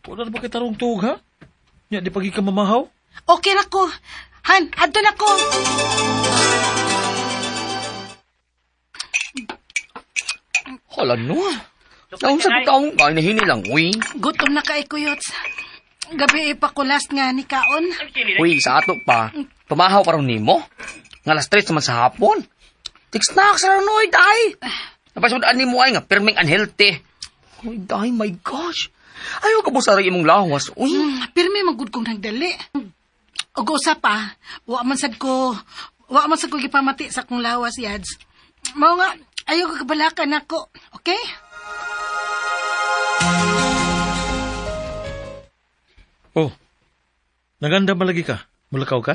Wala na ba kay tarong tuog, ha? Nya, di pagi ka mamahaw? Okay ra ko. Han, adto na ko. Ala no. Naunsa ko taong ka, nahini lang, uy. Gutom na kay Kuyots. Gabi ipakulas nga ni kaon. Uy, sa ato pa. Pamahaw karon nimo. Nga alas 3 naman sa hapon. Tik-snacks ra noy, day. Napasudaan nimo ay nga pirming unhealthy. Uy, day, my gosh. Ayaw ka busara imong lawas, uy. Pirmi man gud kong nagdali. Og usa pa, wa man sad ko gipamati sa akong lawas, Yads. Mao nga ayaw ko kabalakan nako, okay? Oh, naganda malagi ka. Mulakaw ka?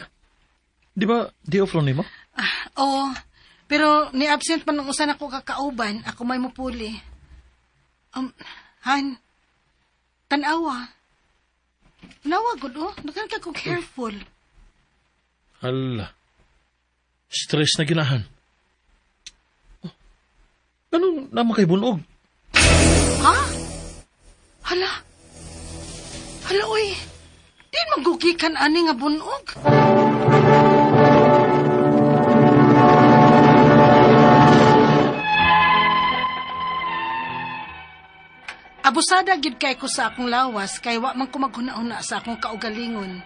Di ba, di off nimo? Oo. Pero ni absent man ang usa nako kakauban, ako may mupuli. Han, tanawa. Tanawa gud oh, daghan ka ko careful. Hala. Stress na ginahan. Oh, anong naman kay bunog? Ha? Hala. Hala oy. Di magugikan ani nga bunog. Abusada gid kay ko sa akong lawas kay wa man ko maghuna-huna sa akong kaugalingon.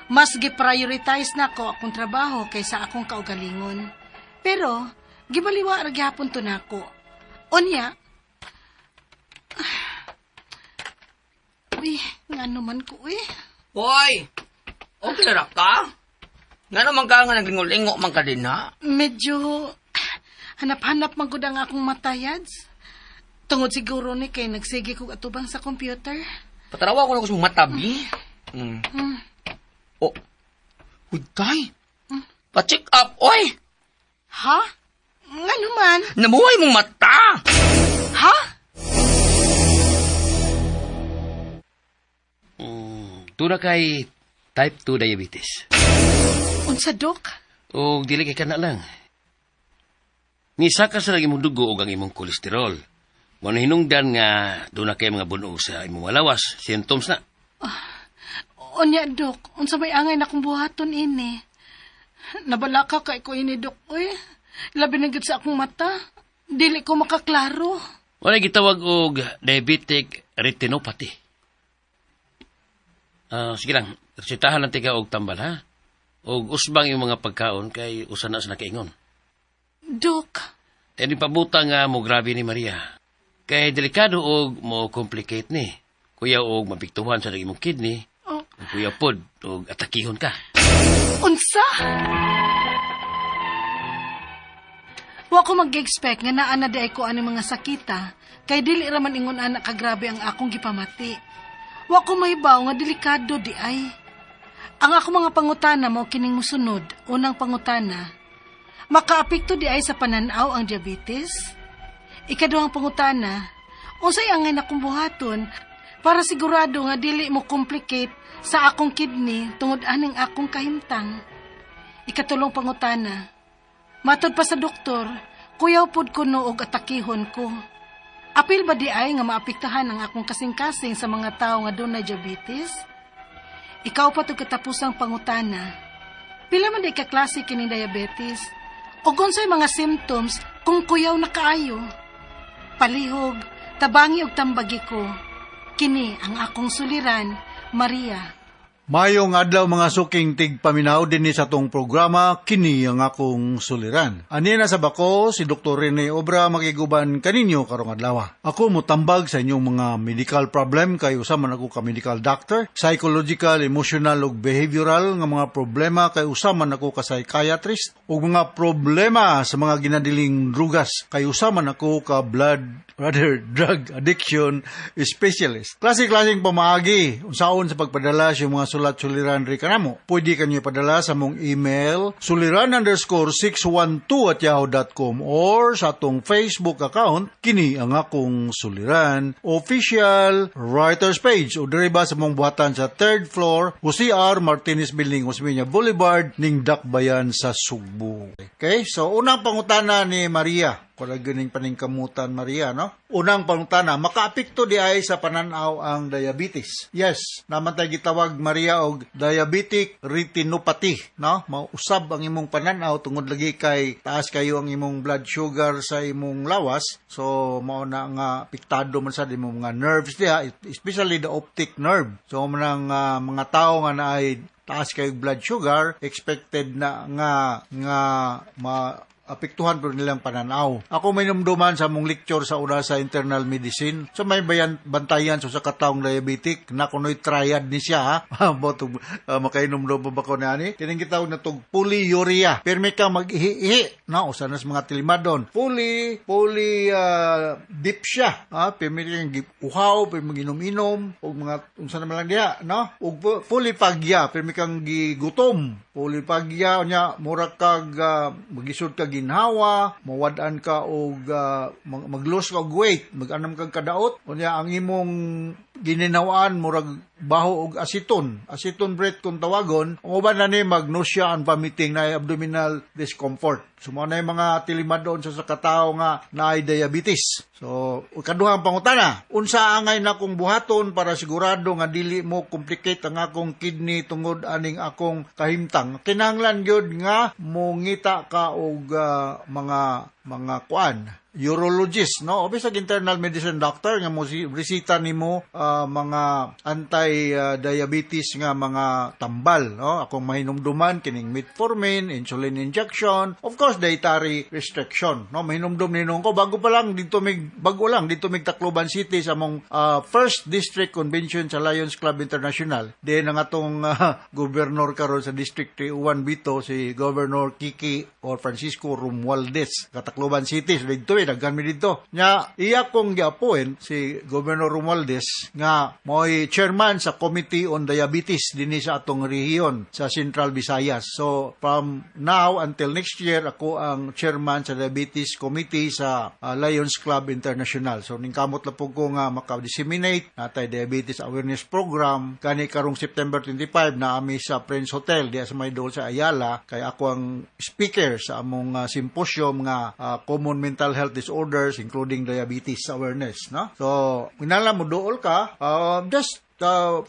Mas gi-prioritize na ko akong trabaho kaysa akong kaugalingon. Pero gibaliwa ra gihapon to nako. Unya, uy, ngano man ko eh. Hoy! Okay na ra ka? Nga naman ka nga naglingo-lingo man ka din, ha? Medyo hanap-hanap man gud ang akong mata, Yads. Tungod siguro ni kay nagsige kog atubang sa computer. Patarawa ko na ko sa matabi. Oh. Uy, day. Pa-check up, oy! Ha? Ngano man? Nabuhay mong mata! Ha? Tuna kay type 2 diabetes. Unsa, Dok? O dili kay kana lang. Nisaka sa lang imong dugo ug ang imong kolesterol. Mao na hinungdan nga duna kay mga bunog sa imong lawas, symptoms na. Unya, Dok. Unsa may angay na kong buhaton ini? Nabalaka kay ko ini, Dok. Uy, labi na gyud sa akong mata. Dili ko makaklaro. Wala gitawag og diabetic retinopathy. Ah, sige lang, resetahan lang tika og tambal ha. Og usbang yung mga pagkaon kay usa na sa nakaingon. Dok, Kaya pabuta nga mo grabe ni Maria. Kay delikado og mo complicate ni. Kuya og mapiktuhan sa imong kidney. Oh. Ug kuya pod og atakihon ka. Unsa? Wa ko mag-expect nga naa na diay ko ani mga sakita kay dili ra man ingon ana kagrabe ang akong gipamati. Wa ko mahibaw nga delikado di ay. Ang ako mga pangutana mo kining musunod. Unang pangutana, makaapekto di ay sa pananaw ang diabetes? Ikaduhang pangutana, unsay angay nakong buhaton para sigurado nga dili mo complicate sa akong kidney tungod aning akong kahimtang? Ikatulong pangutana, matod pa sa doktor, kuyaw pod ko no og atakihon ko. Apil ba di ay nga maapektahan ang akong kasing-kasing sa mga tao nga dunay diabetes? Ikaw pa ug katapusang pangutana. Pila man di ka klase kining diabetes? Ug unsay mga symptoms kung kuyaw na kaayo? Palihog, tabangi og tambagi ko. Kini ang akong suliran, Maria. Mayong adlaw mga suking tigpaminaw dinhi sa atong programa kini ang akong suliran. Anina sa bako si Dr. Rene Obra makiguban kaninyo karong adlaw. Ako motambag sa inyong mga medical problem kay usa man ako ka medical doctor, psychological, emotional ug behavioral nga mga problema kay usa man ako ka psychiatrist, ug mga problema sa mga ginadiling drugas kay usa man ako ka blood rather drug addiction specialist. Klase-klaseng pamaagi unsaon sa pagpadala sa mga sulat suliran ri kanamo. Pwede kanyo ipadala sa mong email suliran_612@yahoo.com or sa atong Facebook account kini ang akong suliran official writers page o diri ba sa mong buhatan sa third floor Jose R. Martinez Building, Osmeña Boulevard, ning Dakbayan sa Sugbo. Okay, so unang pangutana ni Maria. Wala ganing paningkamutan, Maria, no? Unang pangutana, makaapekto di ay sa pananaw ang diabetes? Yes, naman tayo gitawag, Maria, og diabetic retinopathy, no? Mausab ang imong pananaw tungod lagi kay taas kayo ang imong blood sugar sa imong lawas. So mao na nga apektado man sa imong mga nerves diha, especially the optic nerve. So manang mga tawo nga naay taas kayo blood sugar, expected na nga nga ma apektuhan po nilang pananaw. Ako may numduman sa mong lecture sa una sa internal medicine. So may bayan, bantayan so sa katawong diabetic na kuno'y triad ni siya, ha. Botog makainomdum pa ba ko na ani? Kining gitawag na tog polyuria. Pirmi ka mag-ihi-ihi. Na usa na sa mga tilimadon. Poly dipsia. Ha, pirmi kang uhaw, pirmi ginom-inom og mga unsa naman lang diha, no? Og polyphagia, pirmi kang gigutom. Polyphagia nya mura kag magisod ka ginhawa, mawad-an ka og mag-lose ka og weight, mag-anam kag kadaot. Unya ang imong gininawaan murag baho og aceton, aceton breath kung tawagon. Ang uban na ni mag nausea and vomiting, na abdominal discomfort. So mao na yung mga tilimadon sa katawo nga naay diabetes. So kaduhang pangutana, unsa angay na akong buhaton para sigurado nga dili mo complicate ang akong kidney tungod aning akong kahimtang? Kinahanglan gyud nga mongita ka og mga kuan, urologist, no, o bisag internal medicine doctor nga mo resita nimo mga anti diabetes nga mga tambal, no? Akong mahinumduman kining metformin, insulin injection, of course dietary restriction, no? Mahinumdum ninong ko, bago pa lang dito mig bago lang dito mig Tacloban City sa among first district convention sa Lions Club International. Din ang atong gobernador karon sa District 301 Bito, si Governor Kiki or Francisco Romualdez, Tacloban City. So didto daghan mi didto. Nya iya kong giappoint si Governor Romualdez nga mo'y chairman sa Committee on Diabetes dinhi sa atong rehiyon sa Central Visayas. So from now until next year, ako ang chairman sa Diabetes Committee sa Lions Club International. So ningkamot na po ko nga maka-disseminate natay diabetes awareness program. Kani karong September 25 na ami sa Prince Hotel diya sa may dool sa Ayala, kay ako ang speaker sa among symposium nga common mental health disorders including diabetes awareness, no? So kinahanglan mo duol ka just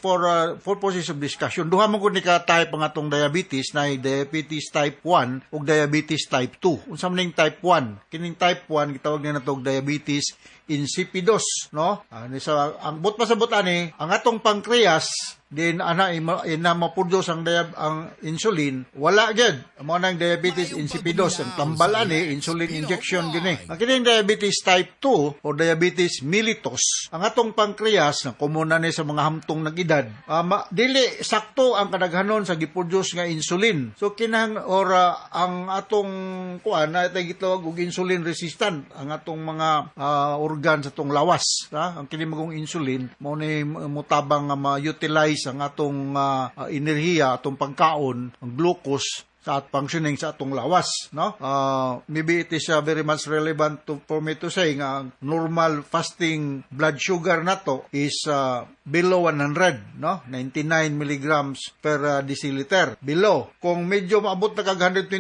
for purposes of discussion. Duha man gud ni ka type ang atong diabetes, na diabetes type 1 ug diabetes type 2. Unsa man ning type 1? Kining type 1 gitawag niya natog diabetes insipidus, no? Ni sa ang but pasabot ani, ang atong pancreas din ana ina ma-produce ang insulin, wala gyud. Mao nang diabetes insipidus. Ang tambal ani insulin injection gini. Ang kining diabetes type 2 o diabetes mellitus, ang atong pancreas na common na ni sa mga hamtong nag edad, dili sakto ang kadaghanon sa gi-produce nga insulin. So kinahang or ang atong kuan na gitawag og insulin resistant ang atong mga organ sa atong lawas, ha? Ang kini magong insulin mao ni mutabang nga ma-utilize ang atong enerhiya, atong pagkaon, ang glucose sa at functioning sa atong lawas, no? Maybe it is very much relevant to for me to say nga ang normal fasting blood sugar nato is below 100, no? 99 milligrams per deciliter. Below. Kung medyo maabot na kag 125,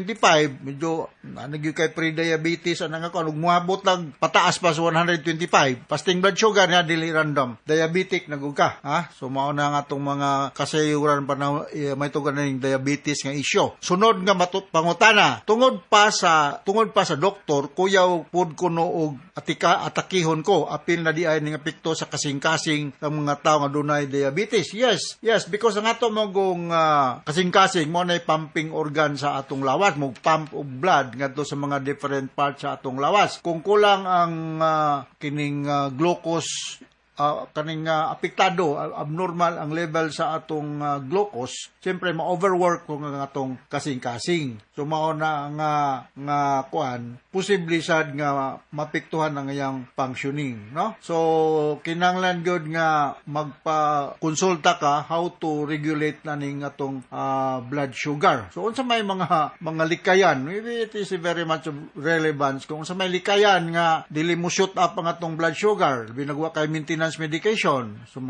medyo ano gyud kay pre-diabetes ana nga ko, ug moabot nag pataas pa sa 125, fasting blood sugar niya dili random. Diabetic na gud ka, ha? So mao na ang atong mga kasayuran pa na may tugan ning diabetes nga issue. Sunod nga pangutana, tungod pa sa doktor, kuyaw pud kuno og atika atakihon ko apil na di ay ning epekto sa kasing-kasing ng mga tao nga dunay diabetes? Yes, because ang ato mogong kasing-kasing mo na pumping organ sa atong lawas, mo pump og blood ngadto sa mga different parts sa atong lawas. Kung kulang ang kining glucose, kaning apektado, abnormal ang level sa atong glucose, siyempre ma-overwork kung ang atong kasing-kasing. So mao na nga nga kuan, posible sad nga mapektuhan ang iyang functioning, no? So kinahanglan gyud nga magpa-konsulta ka how to regulate na ning atong blood sugar. So unsa may mga likayan? Maybe it is very much of relevance kung unsa may likayan nga dili mo shoot up ang atong blood sugar. Binagwa kay maintenance medication. So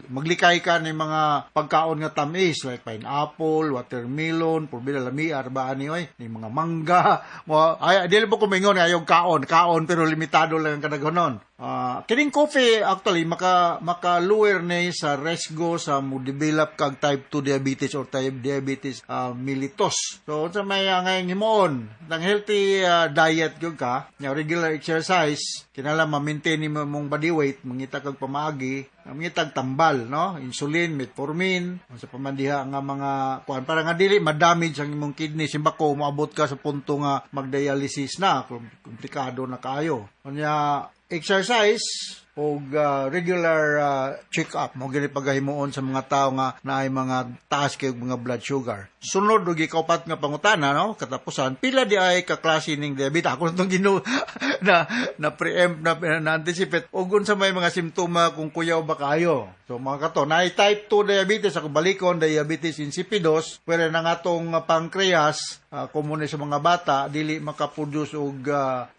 maglikay ka ni mga pagkaon nga tamis like pineapple, watermelon, pulbila lami arba ani oy, ni mga mangga. Mo ay dili po. ko mingon nga ayaw kaon, kaon pero limitado lang ang kadaghanon. Kining coffee actually maka lower ni sa resgo sa mo develop kag type 2 diabetes or type diabetes mellitus. So unsa may ngayong himuon, nang healthy diet gyud ka, nya regular exercise, kinahanglan ma-maintain nimo imong body weight, mangita kag pamaagi, mangitag tambal, no? Insulin, metformin, unsa pa man diha nga mga kuan para nga dili ma-damage ang imong kidney simbako moabot ka sa punto nga magdialysis na, komplikado na kaayo. Unya exercise o regular check-up mo gini pagahimuon sa mga tao nga naay mga taas kay mga blood sugar. Sunod og ikaupat nga pangutana, no, katapusan, pila di ay ka klase ning diabetes? Ako na itong ginu na na preempt na, na anticipate og unsa may mga simptoma kung kuyaw ba kayo. So mga kato, naay type 2 diabetes, ako balikon diabetes insipidus, pero na nga tong pancreas komune sa mga bata dili makaproduce og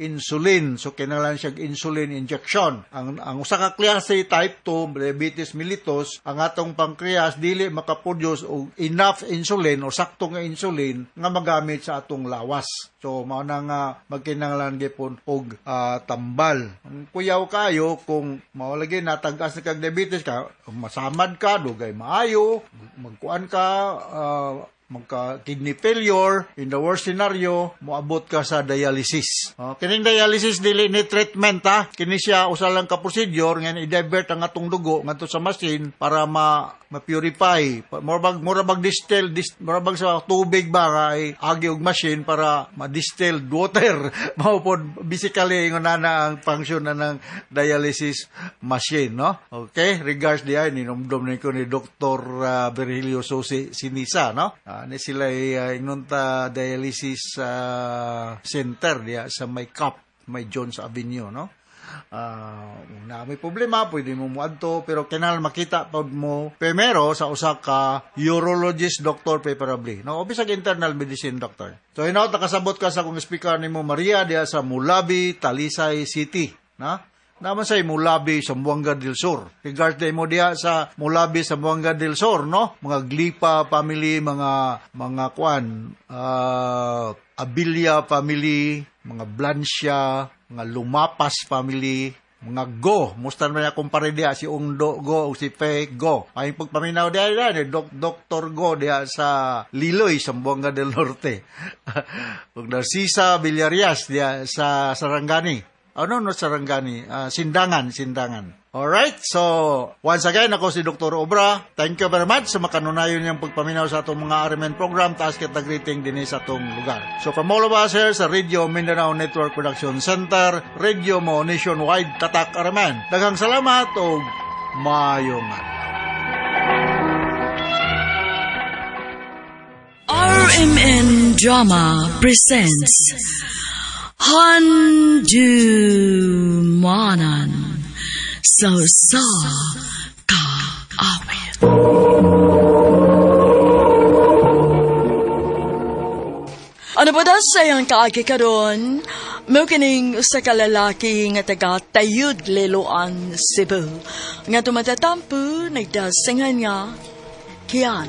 insulin, so kinahanglan siya insulin injection. Ang usa ka klase type 2 diabetes mellitus, ang atong pancreas dili makaproduce og enough insulin o sakto nga insulin nga magamit sa atong lawas. So mao na nga magkinahanglan gyapon og tambal. Ang kuyaw kayo kung mao lagi natag-as na kag diabetes ka, masamad ka, dugay maayo, magkuan ka, magka kidney failure, in the worst scenario moabot ka sa dialysis. Kining dialysis dili ni treatment ha, kini siya usa lang ka procedure nga i-divert ang atong dugo ngadto sa machine para ma-purify. Mura bag distill, mura bag sa tubig ba nga ay agi og machine para ma-distilled water. Mao pod basically ingon na ang function na ng dialysis machine, no? Okay, regards diay ninumdum ni ko ni Dr. Virgilio Susi Sinisa, no? Ni sila ay ingon ta dialysis center diya sa may Cup, may Jones Avenue, no? Na may problema, pwede mo muadto, pero kinahanglan makita pod mo primero sa usa ka urologist doctor preferably, no, o bisag internal medicine doctor. So hinaut nakasabot ka sa akong speaker nimo Maria diha sa Mulabi, Talisay City, na? Naman sa Mulabi, Zamboanga del Sur. Regards mo diha sa Mulabi, Zamboanga del Sur, no? Mga Glipa family, mga kuan, Abilia family, mga Blancia, mga Lumapas family, mga Go. Musta naman akong pare diha, si Ungdo Go o si Fe Go. Ay pagpaminaw diha, diha, Dr. Go diha sa Liloy, Zamboanga del Norte. Ug Narcisa Villarias diha sa Sarangani. Ano no Sarangani? Sindangan. Alright, so once again, ako si Dr. Obra. Thank you very much sa makanunayon niyang pagpaminaw sa atong mga RMN program. Taas kita greeting din sa atong lugar. So from all of us here sa Radio Mindanao Network Production Center, Radio Mo Nationwide, Tatak RMN. Daghang salamat og maayong adlaw. RMN Drama presents Handumanan sa Usa Ka Awit. Ano ba daw sayang kaagi karon? Mao kining usa ka lalaki nga taga Tayud, Liloan, Cebu. Nga tumatatampo nagdasingan nga Kian.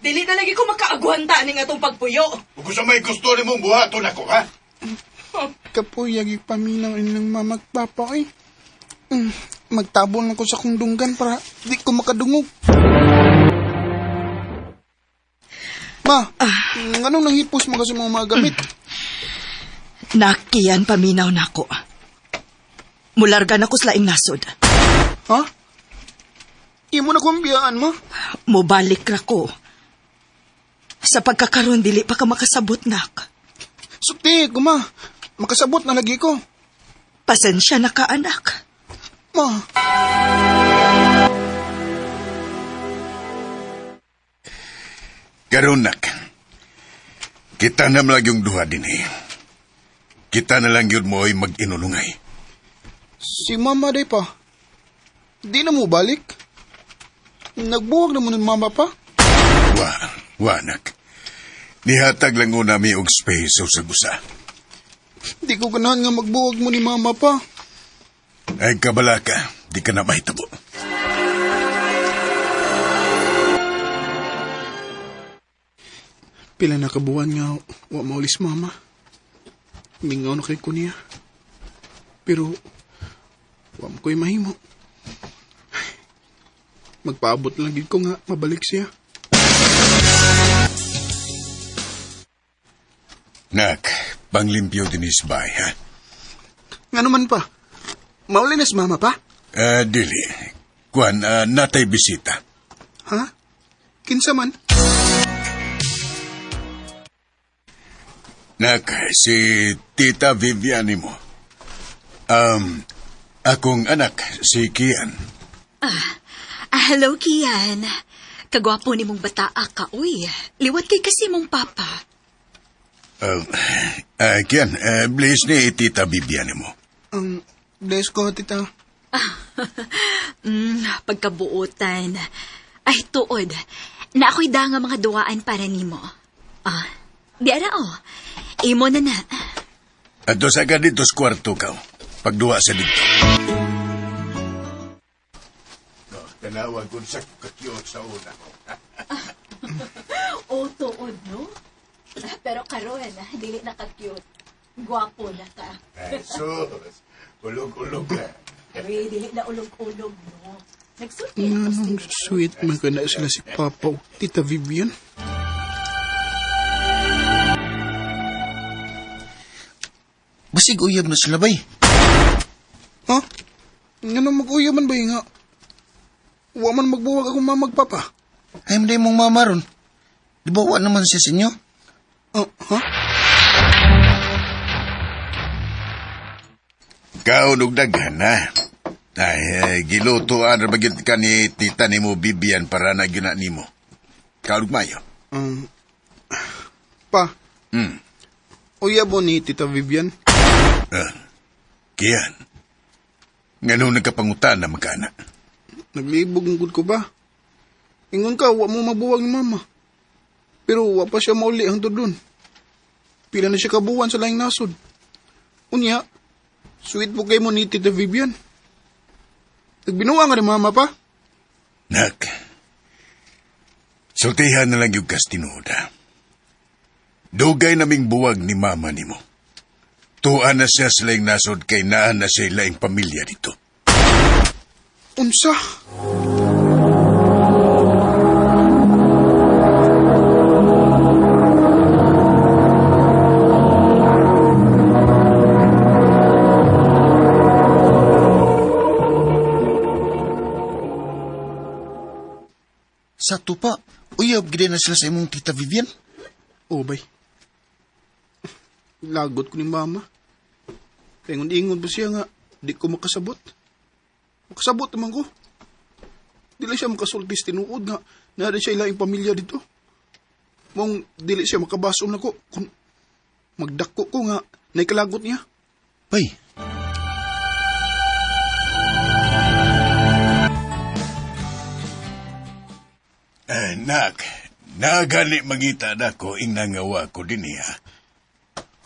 Dili na lagi ko makaagwanta ning atong pagpuyo. Ug sa may gusto nimong buhaton ako, ha? Kapuyag ipaminaw inyong mama at papa eh. Magtabon ako sa kundunggan para di ko makadungog. Ma, anong nanghipos mo kasi mga gamit? Nakiyan paminaw nako. Mularga na ko sa laing nasod. Ha? Imo na kong biyaan, ma? Mubalik ra ko. Sa pagkakaroon, dili pa ka makasabot, nak. Sukti, kuma. Makasabot na lagi ko. Pasensya na ka, anak. Ma. Karon, nak. Kita na lang yung duha din eh. Kita na lang yun mo ay mag-inulungay. Si mama day pa. Di na mo balik. Nagbuwag na mo ng mama pa. Wa, anak. Nihatag lang una mi og space sa usag-usa. Di ko ganahan nga magbuwag mo ni mama pa. Ay kabalaka, di ka na mahitabo. Pila na kabuan nga wa maulis mama. Mingaw na kay ko niya. Pero wa mo ko'y mahimo. Magpaabot lang gid ko nga mabalik siya. Nak, panglimpyo dinis bay, ha? Nga naman pa? Mauli na si mama pa? Dili. Kuan, natay bisita. Ha? Kinsa man? Nak, si Tita Vivian mo. Akong anak, si Kian. Hello, Kian. Kagwapo ni mong bataa ka, uy. Liwat kay kasi mong papa. Kian, please ni Tita Vivian mo. Bless ko, tita. Pagkabuotan. Ay, tuod. Na ako'y da nga mga duwaan para nimo. Di ara, oh. Imo na na. Ato sa ka dito sa kwarto ka. Pagduwa sa dito. No, tanawag kung sa kakyot sa una. Oh, tuod, no? Pero karon, dili na ka-cute. Gwapo na ka. Ay, sus. Ulog-ulog ka. Uy, dili na ulog-ulog, no? Nagsulti Nga nung sweet man ka na sila si Papa o Tita Vivian. Basig uyab na sila bay. Ha? Nga nung mag-uyab man ba nga? Wa man magbuwag akong mamagpapa. Ay, maday mong mama ron. Di ba wa naman siya sa inyo? Ha? Kaon og daghan, ha? Ay, gilutoan ra ba gyud ka ni tita nimo Vivian para na gyud na nimo. Kaon og mayo. Pa. Uyab mo ni Tita Vivian? Kian. Ngano nagkapangutan na magkana? Naglibog ang gud ko ba? Ingon ka, wa mo mabuwag ni mama. Pero wa pa siya mauli hangtod dun. Pila na siya kabuwan sa laing nasod. Unya, sweet po kay mo ni Tita Vivian. Nagbinuang nga ni mama pa. Nak, sultihan na lang yung kas tinuod, ha? Dugay naming buwag ni mama nimo. Tuan na siya sa laing nasod kay naan na siya laing pamilya dito. Unsa? Sa tupa, uyab gid na sila sa imong Tita Vivian. Oh, bay. Lagot ko ni mama. Ingon-ingon pa siya nga, di ko makasabot. Makasabot naman ko. Dili siya makasultis tinuod nga, naa siya ilaing pamilya dito. Mong dili siya makabasom na ko, kung magdako ko nga, naikalagot niya. Bay. Nak, nagani mangita na ko inangawa ko din niya.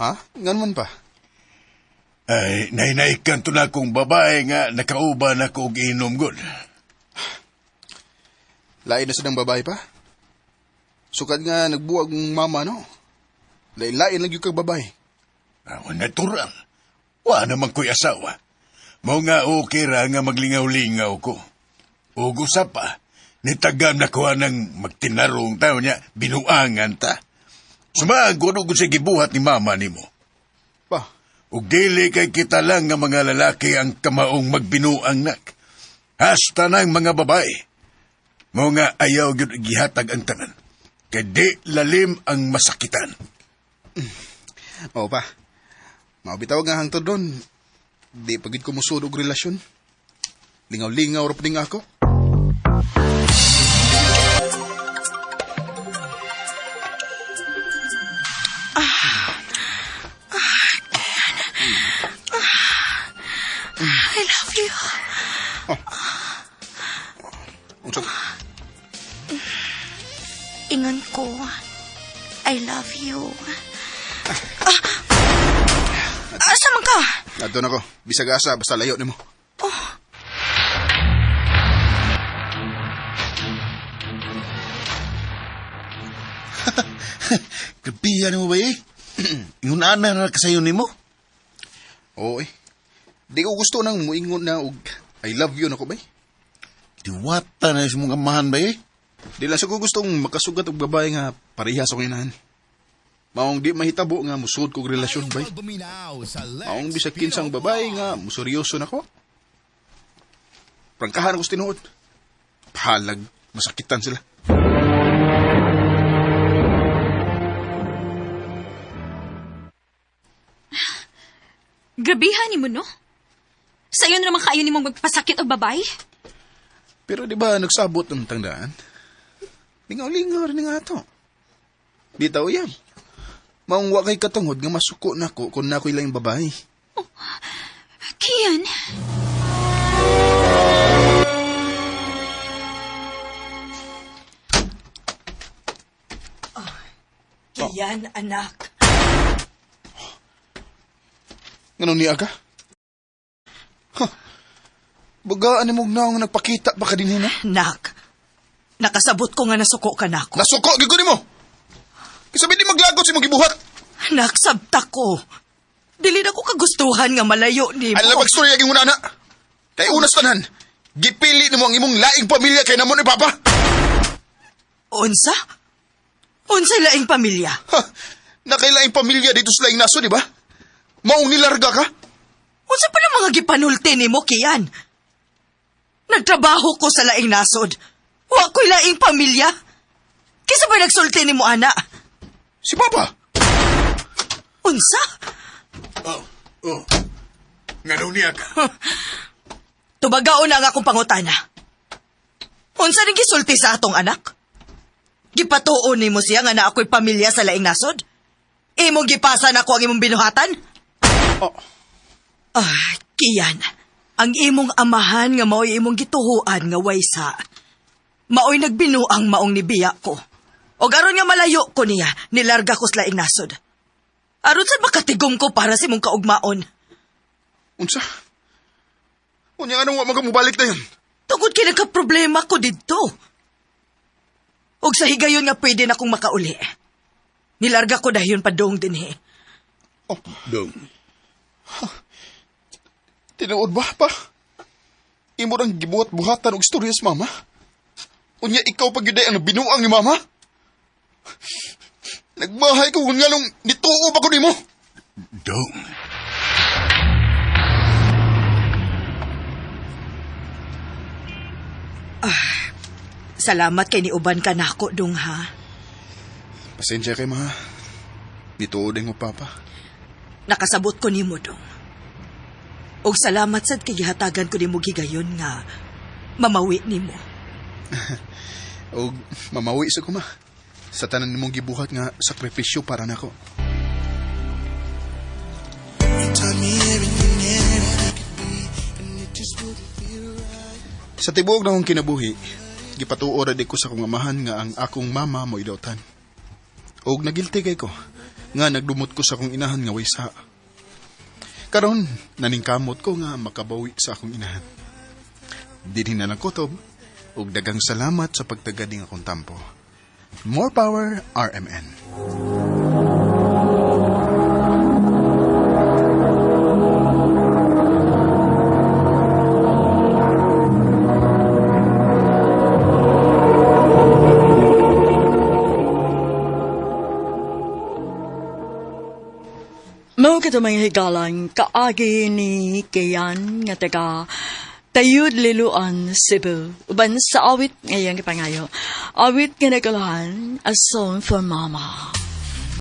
Ha? Ngan man pa? Ay, nahinaikan to na akong babae nga nakauban ako og inom gud. Lain na sa dang babae pa? Sukad nga nagbuwag ng mama, no? Lain-lain lang yung kag babae. Ako natural. Wa naman ko'y asawa. Mao nga okay ra nga maglingaw-lingaw ko. Ug usa pa, nitagam na ko ng magtinarong tao niya, binuangan ta. Sumagod og sa gibuhat ni mama nimo. Pa? Ug dili kay kita lang nga mga lalaki ang kamaong magbinuang nak. Hasta nang mga babae. Mao nga ayaw gyud gihatag ang tanan. Kay di lalim ang masakitan. Oo pa. Mao bitaw nga hangtod doon. Di pa gid ko musud og relasyon. Lingaw-lingaw ra pud ako. I love you. Oh. Unsa? Ingon you. Ah! Asa man ka? Adto na ko. Bisag asa, basta layo nimo. Oh. Grabihan mo ba eh? Ingon na na kasayo nimo? Oo eh. Di ko gusto nang muingon na og I love you nako bay. Diwata na sa mong amahan ba eh? Di lang sa ko gustong makasugat og babae nga pareha sa akong inahan. Maong di mahitabo nga musud kog relasyon bay. Maong bisag kinsang babae nga museryoso nako. Prangkahan ako sa tinuod. Pahalag, masakitan sila. Grabihan nimo no? Sayon naman kaayo nimong magpasakit og babae. Pero di ba nagsabot ang tangdaan? Lingaw-lingaw rin nga ato. Di tao yan. Maong wa kay katungod nga masuko nako kung nako'y laing babae. Kian, Kian, anak. Ganun niya ka? Huh. Bagaan ni mong naong nagpakita pa ka din ha? Nak, nakasabot ko nga nasuko ka nako. Nasuko, gigo nimo! Kasi di maglagot si mong gibuhat! Nak, sabta ko. Dili na ko kagustuhan nga malayo nimo. Ay labag storya ging una na. Kay unas tanan, gipili nimo ang imong laing pamilya kay namo ni Papa. Unsa? Unsa laing pamilya? Ha, nakailaing pamilya dito sa laing naso, di ba? Maong nilarga ka? Unsa pa ng mga gipanulti nimo, Kian? Nagtrabaho ko sa laing nasod. Wa ko'y laing pamilya. Kisa ba nagsulti nimo, ana? Si Papa! Unsa? Oh, oh. Ngano niya ka? Tubagaon na ang akong pangutana. Unsa ning gisulti sa atong anak? Gipatuon nimo siya nga naa ako'y pamilya sa laing nasod? Imong gipasa na ko ang imong binuhatan? Oh. Ah, Kian, ang imong amahan nga mao'y imong gituhuan nga waysa. Mao'y nagbinuang maong nibiya ko. O aron nga malayo ko niya, nilarga ko sa laing nasod. Aron sa makatigom ko para sa imong kaugmaon. Unsa? Unya anong wa man ka mobalik na yun? Tungod kay nagka-problema ko didto. Og sa higayon nga pwede na kong makauli. Nilarga ko dayon padong dinhi. Oh, Dong. Tinuod ba pa? Imo rang gibuhat-buhatan og istorya sa mama? Unya ikaw pag ang binuang ni mama? Nagmahay ko kung nganong nituo pa ko nimo. Dong. Ah, salamat kay niuban ka nako dong ha. Pasensya kay ma. Nituo din mo papa. Nakasabot ko nimo dong. Og salamat sad kay gihatagan ko nimo gigayon nga mamawi nimo. Og mamawi sa ko ma. Sa tanan nimong gibuhat nga sakripisyo para nako. Sa tibuok na akong kinabuhi, gipatuo ra di ko sa akong amahan nga ang akong mama mo idawtan. Og nagilti kay ko nga nagdumot ko sa akong inahan nga waysa. Karon naningkamot ko nga makabawi sa akong inahan. Dinhi na lang kutob ug dagang salamat sa pagtagad ning akong tampo. More power RMN. Mao kato mga higalan, kaagi ni Kian nga taga Tayud Liluan, Cebu. Uban sa awit ngayong gipangayo. Awit nga nagkalahan, A Song for Mama.